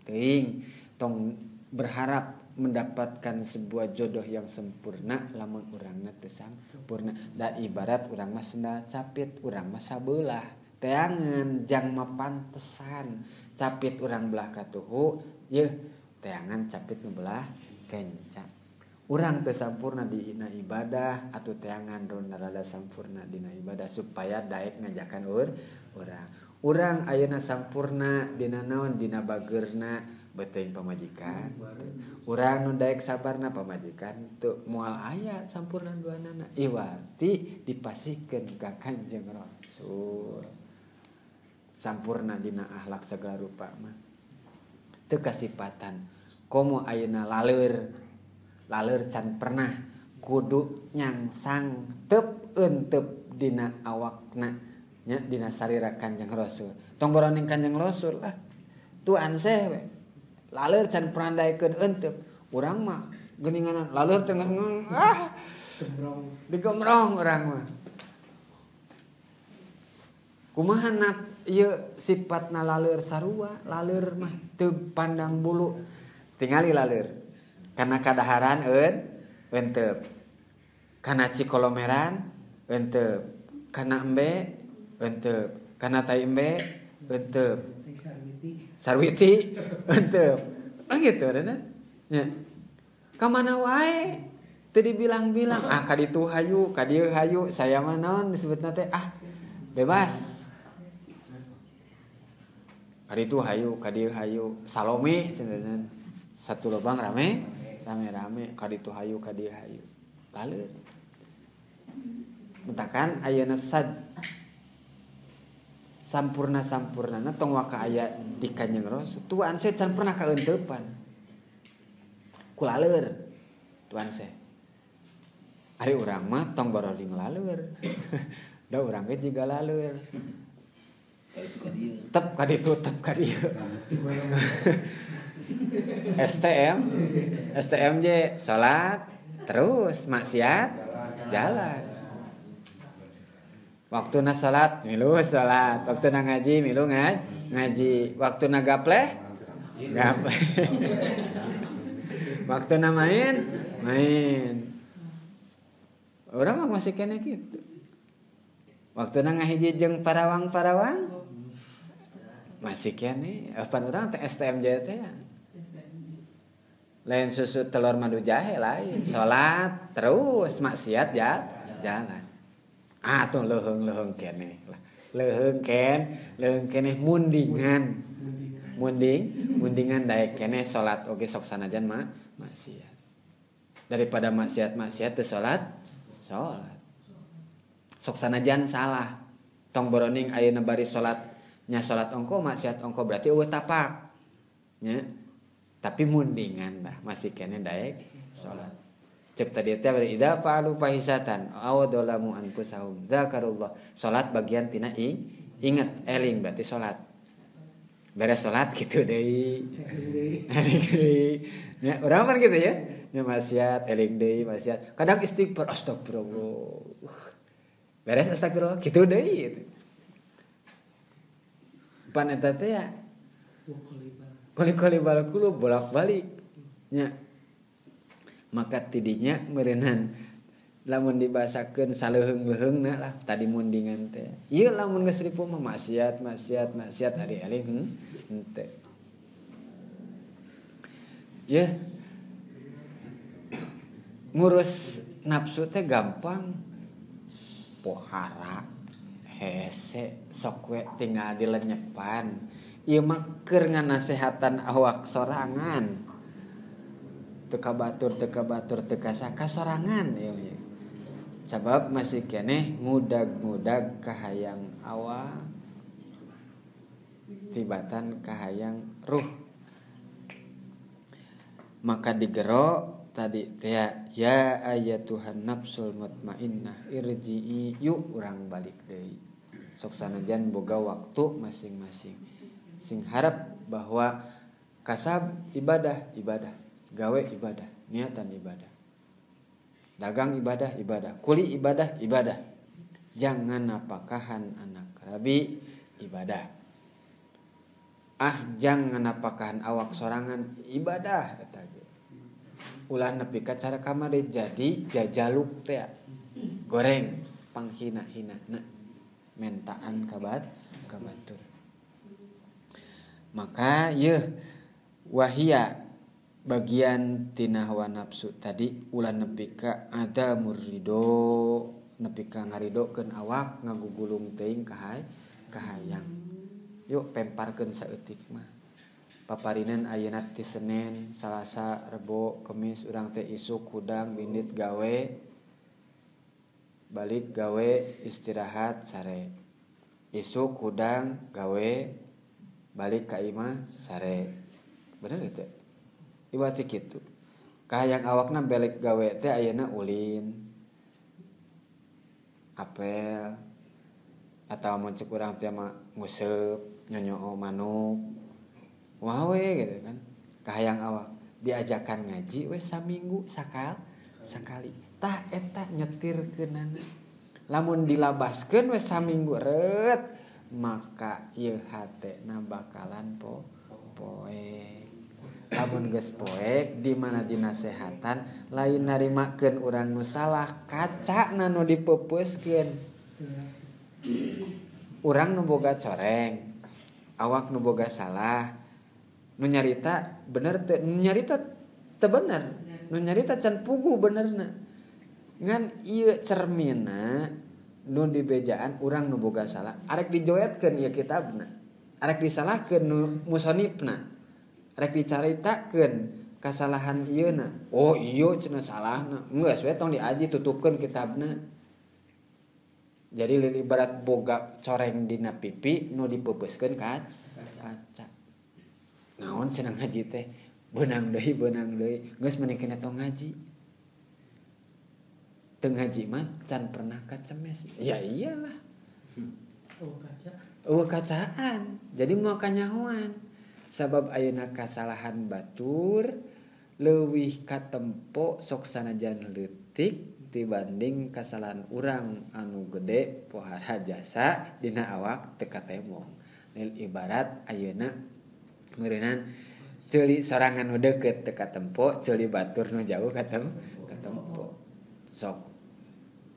teuing tong berharap mendapatkan sebuah jodoh yang sempurna lamun urangna teu sampurna da ibarat urang mah sendal capit urang mah sabelah teangan jang mapantesan capit urang belah katuhu yeuh teangan capit nu belah kenca urang teu sampurna dina ibadah atuh teangan rada sampurna dina ibadah supaya daek ngajakan urang urang ayeuna sampurna dina naon dina bageurna beuteung pamajikan urang nu daek sabarna pamajikan teu moal aya sampurna duanana iwati dipasihkeun ka Kanjeng Rasul sampurna dina akhlak segala rupa mah teu kasipatan komo ayeuna laleur can pernah kudu nyangsang tep euteup dina awakna nya dina sarira Kanjeng Rasul tong boroning Kanjeng Rasul lah tuan seh we laleur can pernah daekeun euteup urang mah geuninganan laleur teh ah digembrong urang mah kumaha nap ieu sifatna laleur sarua laleur mah teu pandang bulu tingali laleur kana kadaharan euteup kana cikolomeran euteup kana embe euteup kana tai embe euteup sarwiti euteup ah gitu rena nya ka mana wae teu dibilang-bilang ah ka ditu hayu ka dieu hayu saya mah naon disebutna teh ah bebas ka ditu hayu ka dieu hayu Salome cenah satu lubang rame rame-rame ka ditu hayu ka dieu hayu laleur mentakan ayeuna Sampurna-sampurnana tong waka aya di Kanjeng Rasul. Tuan saya can pernah kaeuteupan. Ku laleur tuan saya. Ari urang mah tong baroding laleur. Da urang ge jiga laleur. Tep ka ditu, tep ka dieu. STM, STMJ salat terus maksiat jalan. Waktuna salat milu salat, waktuna ngaji milu ngaji, waktuna gapleh gapleh. Waktuna main main. Urang mah masih kene kitu. Waktuna ngahiji jeung parawang-parawang masih kene. Pan urang teh STMJ teh. Lain susu telur madu jahe lain. Salat terus maksiat ya jalan. Ah tuh leuheung-leuheung keneh lah. Leuheung keneh mundingan. Mundingan daek keneh salat oge sok sanajan mah maksiat. Daripada maksiat-maksiat teu salat, salat. Sok sanajan salah. Tong boroning ayeuna bari salat nya salat ongko maksiat ongko berarti eueuh tapak. Nya. Tapi mundingan lah masih keneh daek salat. Cek tadi teh bari idza fa'alu fahisatan aw dolamu anfusahum zakarullah. Salat bagian tina inget eling berarti salat. Beres salat kitu deui. Eling deui. Ya urang mah gitu ya. Nya maksiat eling deui maksiat. Kadang istighfar astagfirullah. Beres astagfirullah kitu deui gitu. Pan eta teh ya. Koli-koli balakulu bolak-balik. Nya. Maka tidinya meureunan lamun dibahasakeun saleuheung-leuheungna lah tadi mundingan teh. Ieu lamun geus ripuh mah maksiat maksiat maksiat ari eling henteu. Yeuh. Ngurus nafsu teh gampang. Pohara hese sok we tinggal dilenyepan. Ieu mah keur nganasehatan awak sorangan. Teu kabatur teu kasaka sorangan ieu. Sabab masih keneh ngudag-ngudag kahayang awak tibatan kahayang ruh. Maka digero tadi teh ya ayatuhan nafsul mutmainnah irji'i, yuk urang balik deui. Sok sanajan boga waktu masing-masing. Sing harap bahwa kasab ibadah ibadah, gawe ibadah, niatan ibadah, dagang ibadah ibadah, kuli ibadah ibadah. Jangan napakahan anak rabi ibadah. Ah jangan napakahan awak sorangan ibadah eta ge. Ulah nepi ka cara kamari jadi jajaluk teh goreng panghina-hinana mentaan kabat kabatur. Maka yeuh wahia bagian tina hawa nafsu tadi ulah nepi ka ada murrido nepi ka ngaridokeun awak ngagugulung teuing kahayang. Yuk pemparkeun saeutik mah. Paparinan ayeuna ti Senin, Salasa, Rebo, Kemis urang teh isuk hudang bindit gawe balik gawe istirahat sare. Isuk hudang gawe balik ka imah sare. Bener teh? Iwati kitu. Kahayang awakna balik gawe teh ayeuna ulin. Apel atau mun cek urang teh mah nguseup, nyonyoo manuk. Wah we gitu kan. Kahayang awak diajakan ngaji we saminggu sakali. Tah eta nyetirkeunana. Lamun dilabaskeun we saminggu reut maka ieu hatena bakalan poek. Lamun geus poek di mana dinasehatan lain narimakeun urang nu salah kacana nu dipeupeuskeun. Urang nu boga coreng, awak nu boga salah, nu nyarita bener teu, nu nyarita teu bener, nu nyarita can puguh benerna. Ngan ieu cermina nu dibejaan urang nu boga salah, arek dijoetkeun ieu kitabna, arek disalahkeun nu musonifna, arek dicaritakeun kasalahan ieuna. Oh iya cenah salahna, geus we tong diaji tutupkeun kitabna. Jadi ibarat boga coreng dina pipi nu dipeupeuskeun ka kaca. Naon cenah ngaji teh? Beunang deui geus mending kena tong ngaji. Teu ngaji mah can pernah kacemes. Ya iyalah. Eueuh kacaan. Jadi moal kanyahoan. Sabab ayeuna kasalahan batur leuwih katempo sok sanajan leutik dibanding kasalahan urang anu gede pohara jasa dina awak teu katemong. Lil ibarat ayeuna meureunan ceuli sorangan nu deukeut teu katempo, ceuli batur nu jauh katempo. Sok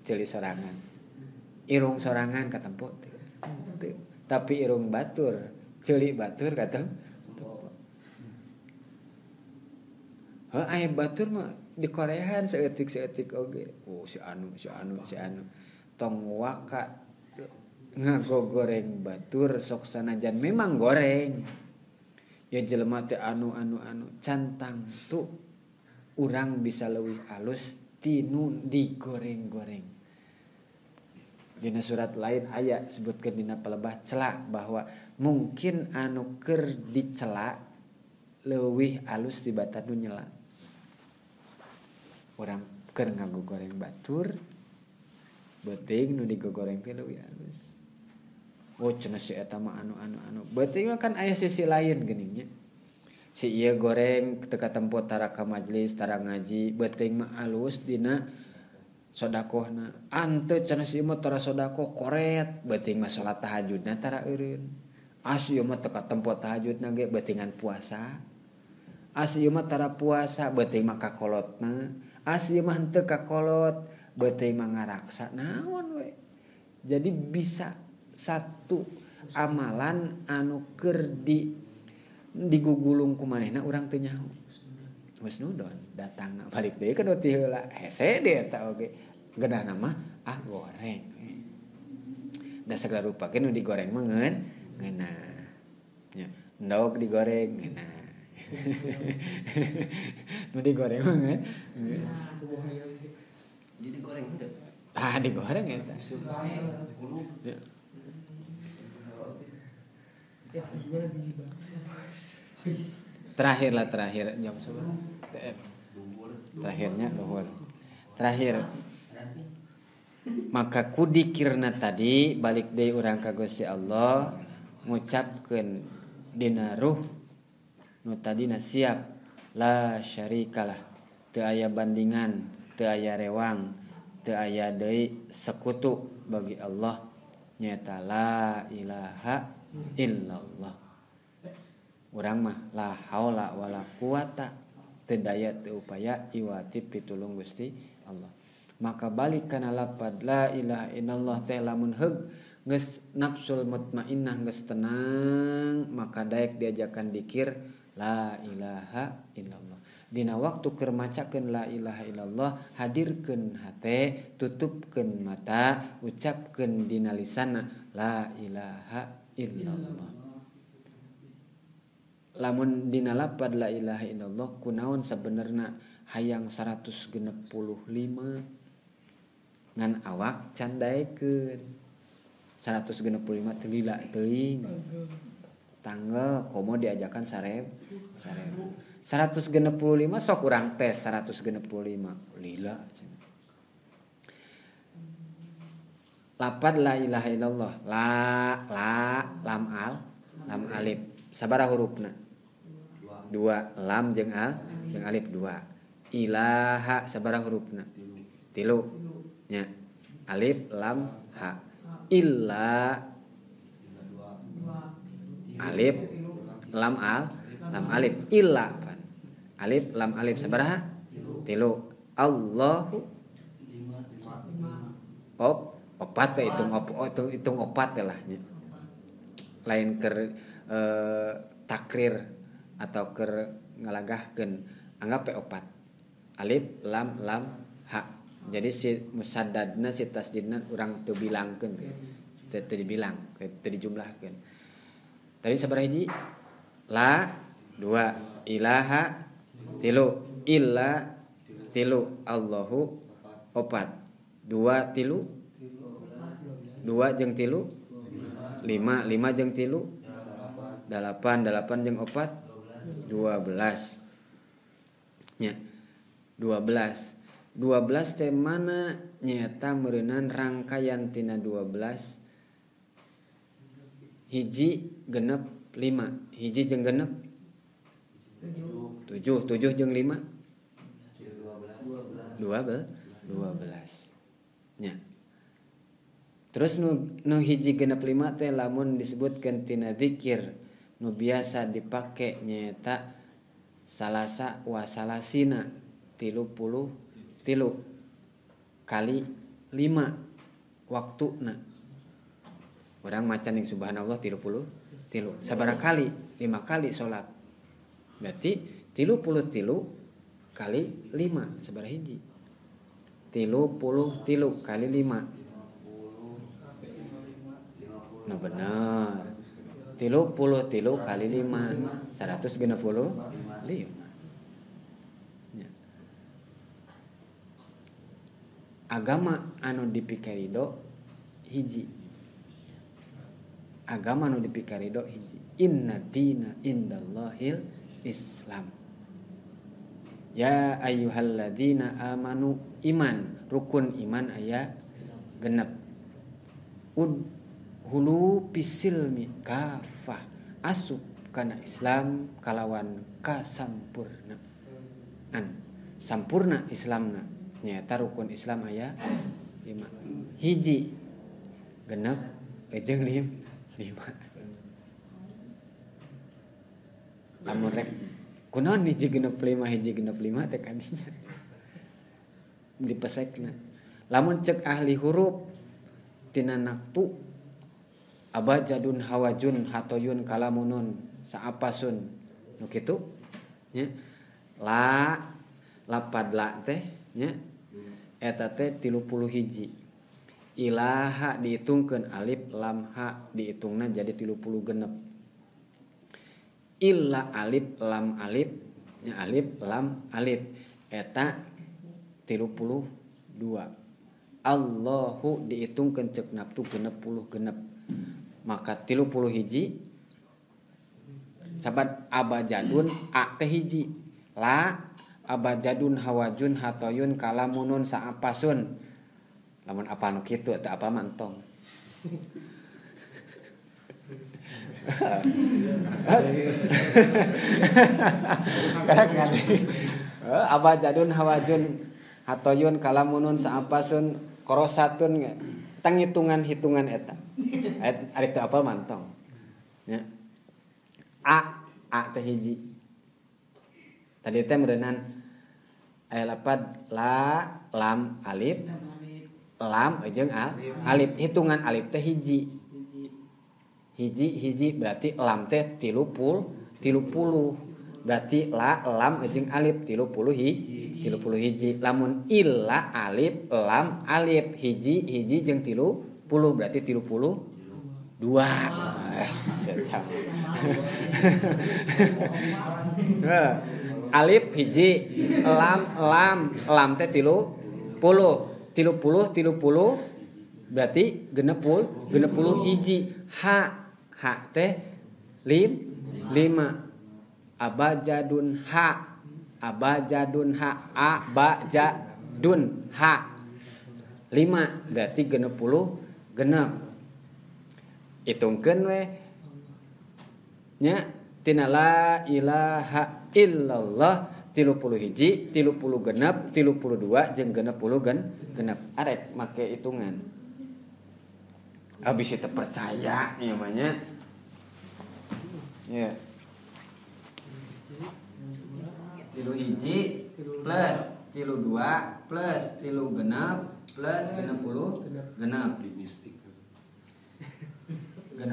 ceuli sorangan. Irung sorangan katempo teu. Tapi irung batur, ceuli batur katempo. Heuh aya batur mah dikorehan saeutik-saeutik oge. Oh si anu. Tong waka ngagogoreng batur sok sanajan memang goreng. Ya jelema teh anu can tangtu urang bisa leuwih alus tinu digoreng-goreng. Dina surat lain aya sebutkeun dina palebah cela bahwa mungkin anu keur dicela leuwih alus tibatan nu nyela. Urang keur ngagogoreng batur beuting nu digogoreng teh leuwih alus. Oh cenah si eta mah anu. Beuting mah kan aya sisi lain geuning nya. Si ieu goreng teu katempo tara ka majelis, tara ngaji, beuting mah alus dina sodakohna. Anteu cenah si ieu mah tara sodakoh koret, beuting mah salat tahajudna tara eureun. As ieu mah teu katempo tahajudna ge beutingan puasa. As ieu mah tara puasa, beuting mah kakolotna. As ieu mah henteu kakolot, beuting mah ngaraksa. Naon we. Jadi bisa satu amalan anu keur digugulung ku manehna urang teu nyaho. Husnudon datangna balik deui ka ti heula hese deui eta oge. Geunahna mah ah goreng. Da sagala rupa ge nu digoreng mah ngeunah. Nya, endog digoreng ngeunah. Nu digoreng mah ngeunah. Jadi digoreng henteu? Ah digoreng eta. Ya. Terakhir jam seberapa? Terakhirnya luhur. Terakhir. Maka kudikirna tadi balik deui urang ka Gusti Allah ngucapkeun dina ruh nu tadina siap la syarikalah, teu aya bandingan, teu aya rewang, teu aya deui sekutu bagi Allah nyaeta la ilaha illallah. Urang mah la haula wala quwata, teu daya teu upaya iwati pitulung Gusti Allah. Maka balik kana lapad la ilaha illallah teh lamun heug geus nafsul mutmainnah geus tenang, maka daek diajakan dikir la ilaha illallah. Dina waktu keur macakeun la ilaha illallah, hadirkeun hate, tutupkeun mata, ucapkeun dina lisanna la ilaha illallah. Lamun dina lapad la ilaha illallah kunaon sabenerna hayang 165 ngan awak can daekeun. 165 teu lila teuing. Tanggal komo diajakan sareb. 165 sok urang tes 165 lila cenah. Lapad la ilaha illallah, la la lam al lam alif. Sabaraha hurufna? 2, lam jeung al jeung alif 2. Ilaha sabaraha hurufna? 3. Nya. Alif lam ha. Illa alif lam al lam alif illa pan. Alif lam alif sabaraha? 3. Allahu op opat teh hitung op hitung opat teh lah nya. Lain keur takrir atau keur ngalagahkeun anggap we opat. Alif lam lam ha. Jadi si musaddadna si tasdidna urang teu bilangkeun teu dibilang, teu dijumlahkeun. Tadi sabaraha hiji? La 2, ilaha 3, illa 3, Allahu 4, 2 3 2 jeung 3 5, 5 jeung 3 8, 8 jeung 4 12. Nya 12. 12 teh mana nyaeta meureunan rangkaian tina 12 hiji genep 5, hiji jeung genep 7, 7 jeung 5 12. Nya. Terus nu hiji genep 5 teh lamun disebutkeun tina zikir nu biasa dipake nyaeta salasa wa salasina 33 kali 5 waktuna. Urang maca ning subhanallah 33. Sabaraha kali? 5 kali salat. Berarti 33 kali 5 sabaraha hiji? 33 kali 5. Nah bener. 33 kali 5 165. Ya. Agama anu dipikarido hiji. Agama anu dipikarido hiji. Inna dina indallahil Islam. Ya ayyuhalladzina amanu, iman, rukun iman aya genep. Hulu pisilmi kafah, asup kana Islam kalawan kasampurna. An sampurna Islamna nyaeta rukun Islam aya 5. Hiji genep jeung 5. Lamun rek kunaon hiji genep 5 hiji genep 5 teh kadinya dipesekna. Lamun cek ahli huruf tina naktu abajadun hawajun hatoyun kalamunun saapasun nu kitu nya. La lapad la teh nya eta teh 31. Ilaha dihitungkeun alif lam ha dihitungna jadi 36. Illa alif lam alif nya alif lam alif eta 32. Allahu dihitungkeun ceuk naftu 66. Maka 31 sabat abajadun a teh hiji. La abajadun hawajun hatoyun kalamunun saapasun. Lamun apa nu kitu teu apa mantong. Karek ngade. Abajadun hawajun hatoyun kalamunun saapasun korosatun tang hitungan-hitungan eta. Arek teu apal mantong. Nya. A teh hiji. Tadi teh meureunan aya lapad la lam alif lam jeung al alif, hitungan alif teh hiji. Hiji hiji berarti lam teh 30. Berarti la lam jeung alif 30 hiji, 31. Lamun illa alif lam alif hiji hiji jeung 30 berarti 32. Alif hiji lam lam lam teh 30 30 30 berarti 60 hiji. Ha ha teh 5. Abajadun ha, abajadun ha, abajadun ha 5 berarti 66. Hitungkeun we nya tina la ilaha illallah 31, 36, 32 jeung 66. Arek make hitungan. Habis itu percaya ieu mah nya. Ya. 31 plus 32 plus 36 plus 66. Mistik. 63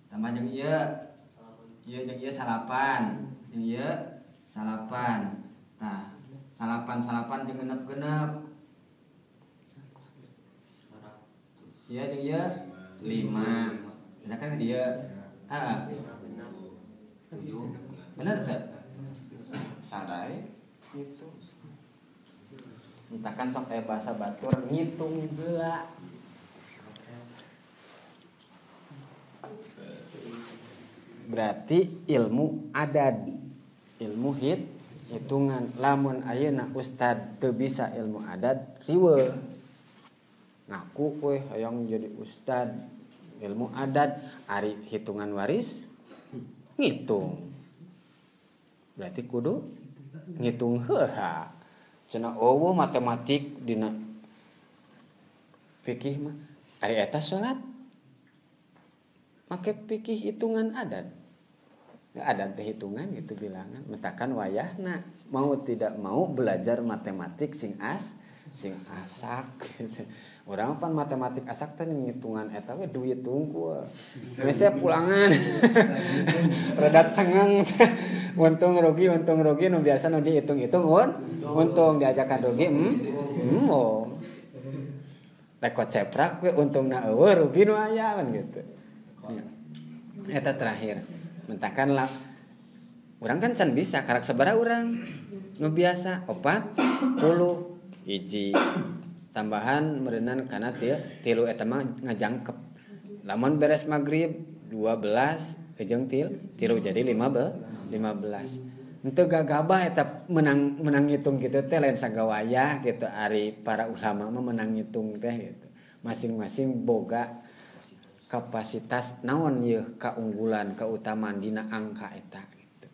tambah jeung ieu. Ieu jeung ieu 8, jeung ieu 8. Tah, 8 jeung genep-genep. Ieu jeung ieu 5. Nah kan dia heeh. 7. Bener teh? Sadai itu. Mentakan sok aya bahasa batur ngitung heula. Berarti ilmu adad, ilmu hitungan. Lamun ayeuna ustad teu bisa ilmu adad, riweuh. Ngaku we hayang jadi ustad ilmu adad, ari hitungan waris ngitung. Berarti kudu ngitung heula. Cenah eueuh matematik dina fikih mah, ari eta salat make fikih hitungan adat. Adat teh hitungan gitu bilangan. Mentakan wayahna mau tidak mau belajar matematik sing asak gitu. Urang pan matematik asak teh ngitungan eta we duit tungkul. Biasa pulangan. Rada cengang. Untung rugi nu biasa nu dihitung-hitung untung diajakan rugi embung. Rek ceprak we untungna eueuh rugi nu aya kan gitu. Eta terakhir. Mentakan lah urang kan can bisa karak sabaraha urang nu biasa 40 hiji tambahan meureunan kana tilu eta mah ngajangkep. Lamun beres magrib 12 jeung tilu jadi 15. Henteu gagabah eta menang ngitung kitu teh lain sagawayah gitu. Ari para ulama mah menang ngitung teh gitu. Masing-masing boga kapasitas naon yeuh kaunggulan keutamaan dina angka eta gitu.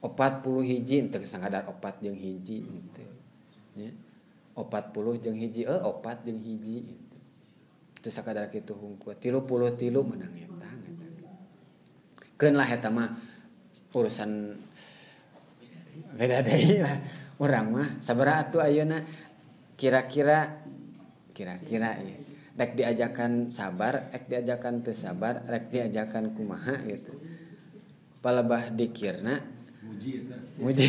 40 hiji teu sakadar 4 jeung hiji gitu. Nya. 40 jeung hiji 4 jeung hiji gitu. Teu sakadar kitu hungkul 33 menang eta gitu. Keun lah eta mah urusan beda deui lah. Urang mah sabaraha atuh ayeuna kira-kira ieu. Rek diajakan sabar, rek diajakan teu sabar, rek diajakan kumaha gitu. Palebah dikirna muji eta. Muji.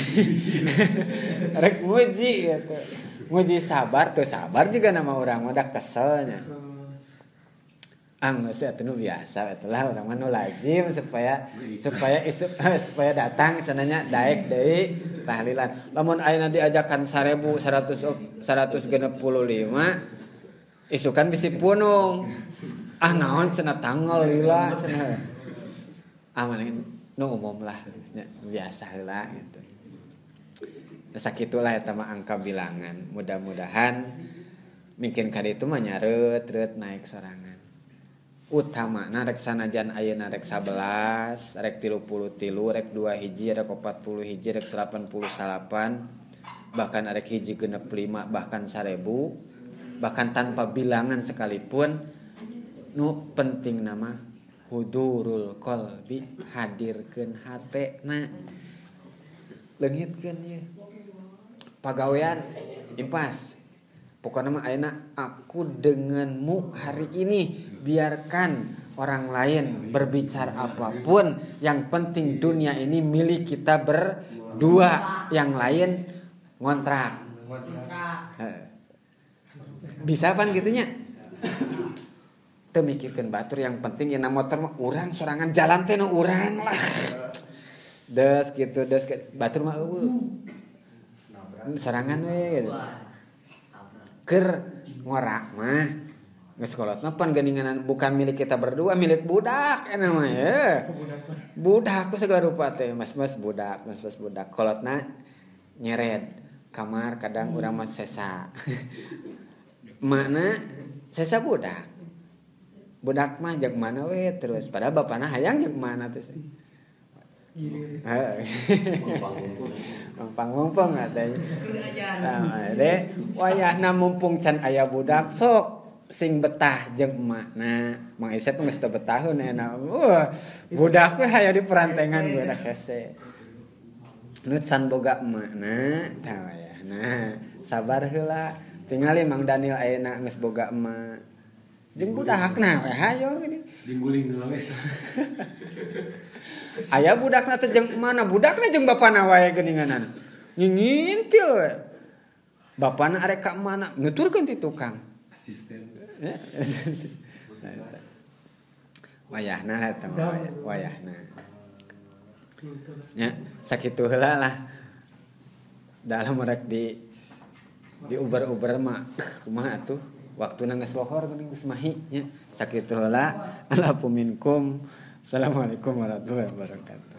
Rek muji gitu. Muji sabar teu sabar juga nama urang mah da keselnya. Ah geus atuh nu biasa eta lah urang mah nu lazim supaya isuk supaya datang cenanya daek deui tahlilan. Lamun ayeuna diajakan 1165 isukan bisi punung. Ah naon cenah tanggal lila cenah. Ah maneh nu umum lah biasa heula gitu. Sakitulah eta mah angka bilangan. Mudah-mudahan mungkin ka ditu mah nyareut-reut naik sorangan. Utamana rek sanajan ayeuna rek 11, rek 33, rek 2 hiji, rek 40 hiji, rek 88, bahkan rek hiji genep 5, bahkan 1000. Bahkan tanpa bilangan sekalipun nu penting nama hudurul qalbi, hadirkeun hatena, leungitkeun ieu pagawean impas. Pokoknya mah ayeuna aku denganmu hari ini, biarkan orang lain berbicara apapun, yang penting dunia ini milik kita berdua, yang lain ngontrak. Bisa pan gitunya. Teu mikirkeun batur, yang penting ya motor mah urang sorangan jalan teh nu urang lah. Des gitu, des batur mah eueuh. Sorangan we gitu. Keur ngorak mah geus kolot mah pan geuninganan bukan milik kita berdua, milik budak eta mah ya. Budak ku segala rupa teh, mas-mas budak, mas-mas budak. Kolotna nyeret kamar kadang urang mah sesa. Mana sesa budak. Budak mah jeung mana we terus padahal bapana hayang jeung mana teh. Mumpang-mumpung katanya. Nah, deh wayahna mumpung can aya budak sok sing betah jeung emakna. Mang Isep geus teu betahun enak. Budak we hayang di perantengan budak hese. Nu can boga emakna tah wayahna. Sabar heula. Tingali Mang Daniel ayeuna geus boga emak. Jeung budakna we hayo gini. Jeung guling heula we. Aya budakna teh jeung mana? Budakna jeung bapana wae geuninganan. Ngintil we. Bapana arek ka mana? Nuturkeun ti tukang. Asisten. Wayahna eta mah wayahna. Nya sakitu heula lah. Dalam rek di Diubar-ubar mah kumaha atuh waktuna geus lohor geuning geus mahi nya. Sakitu heula. Alafu minkum. Assalamualaikum warahmatullahi wabarakatuh.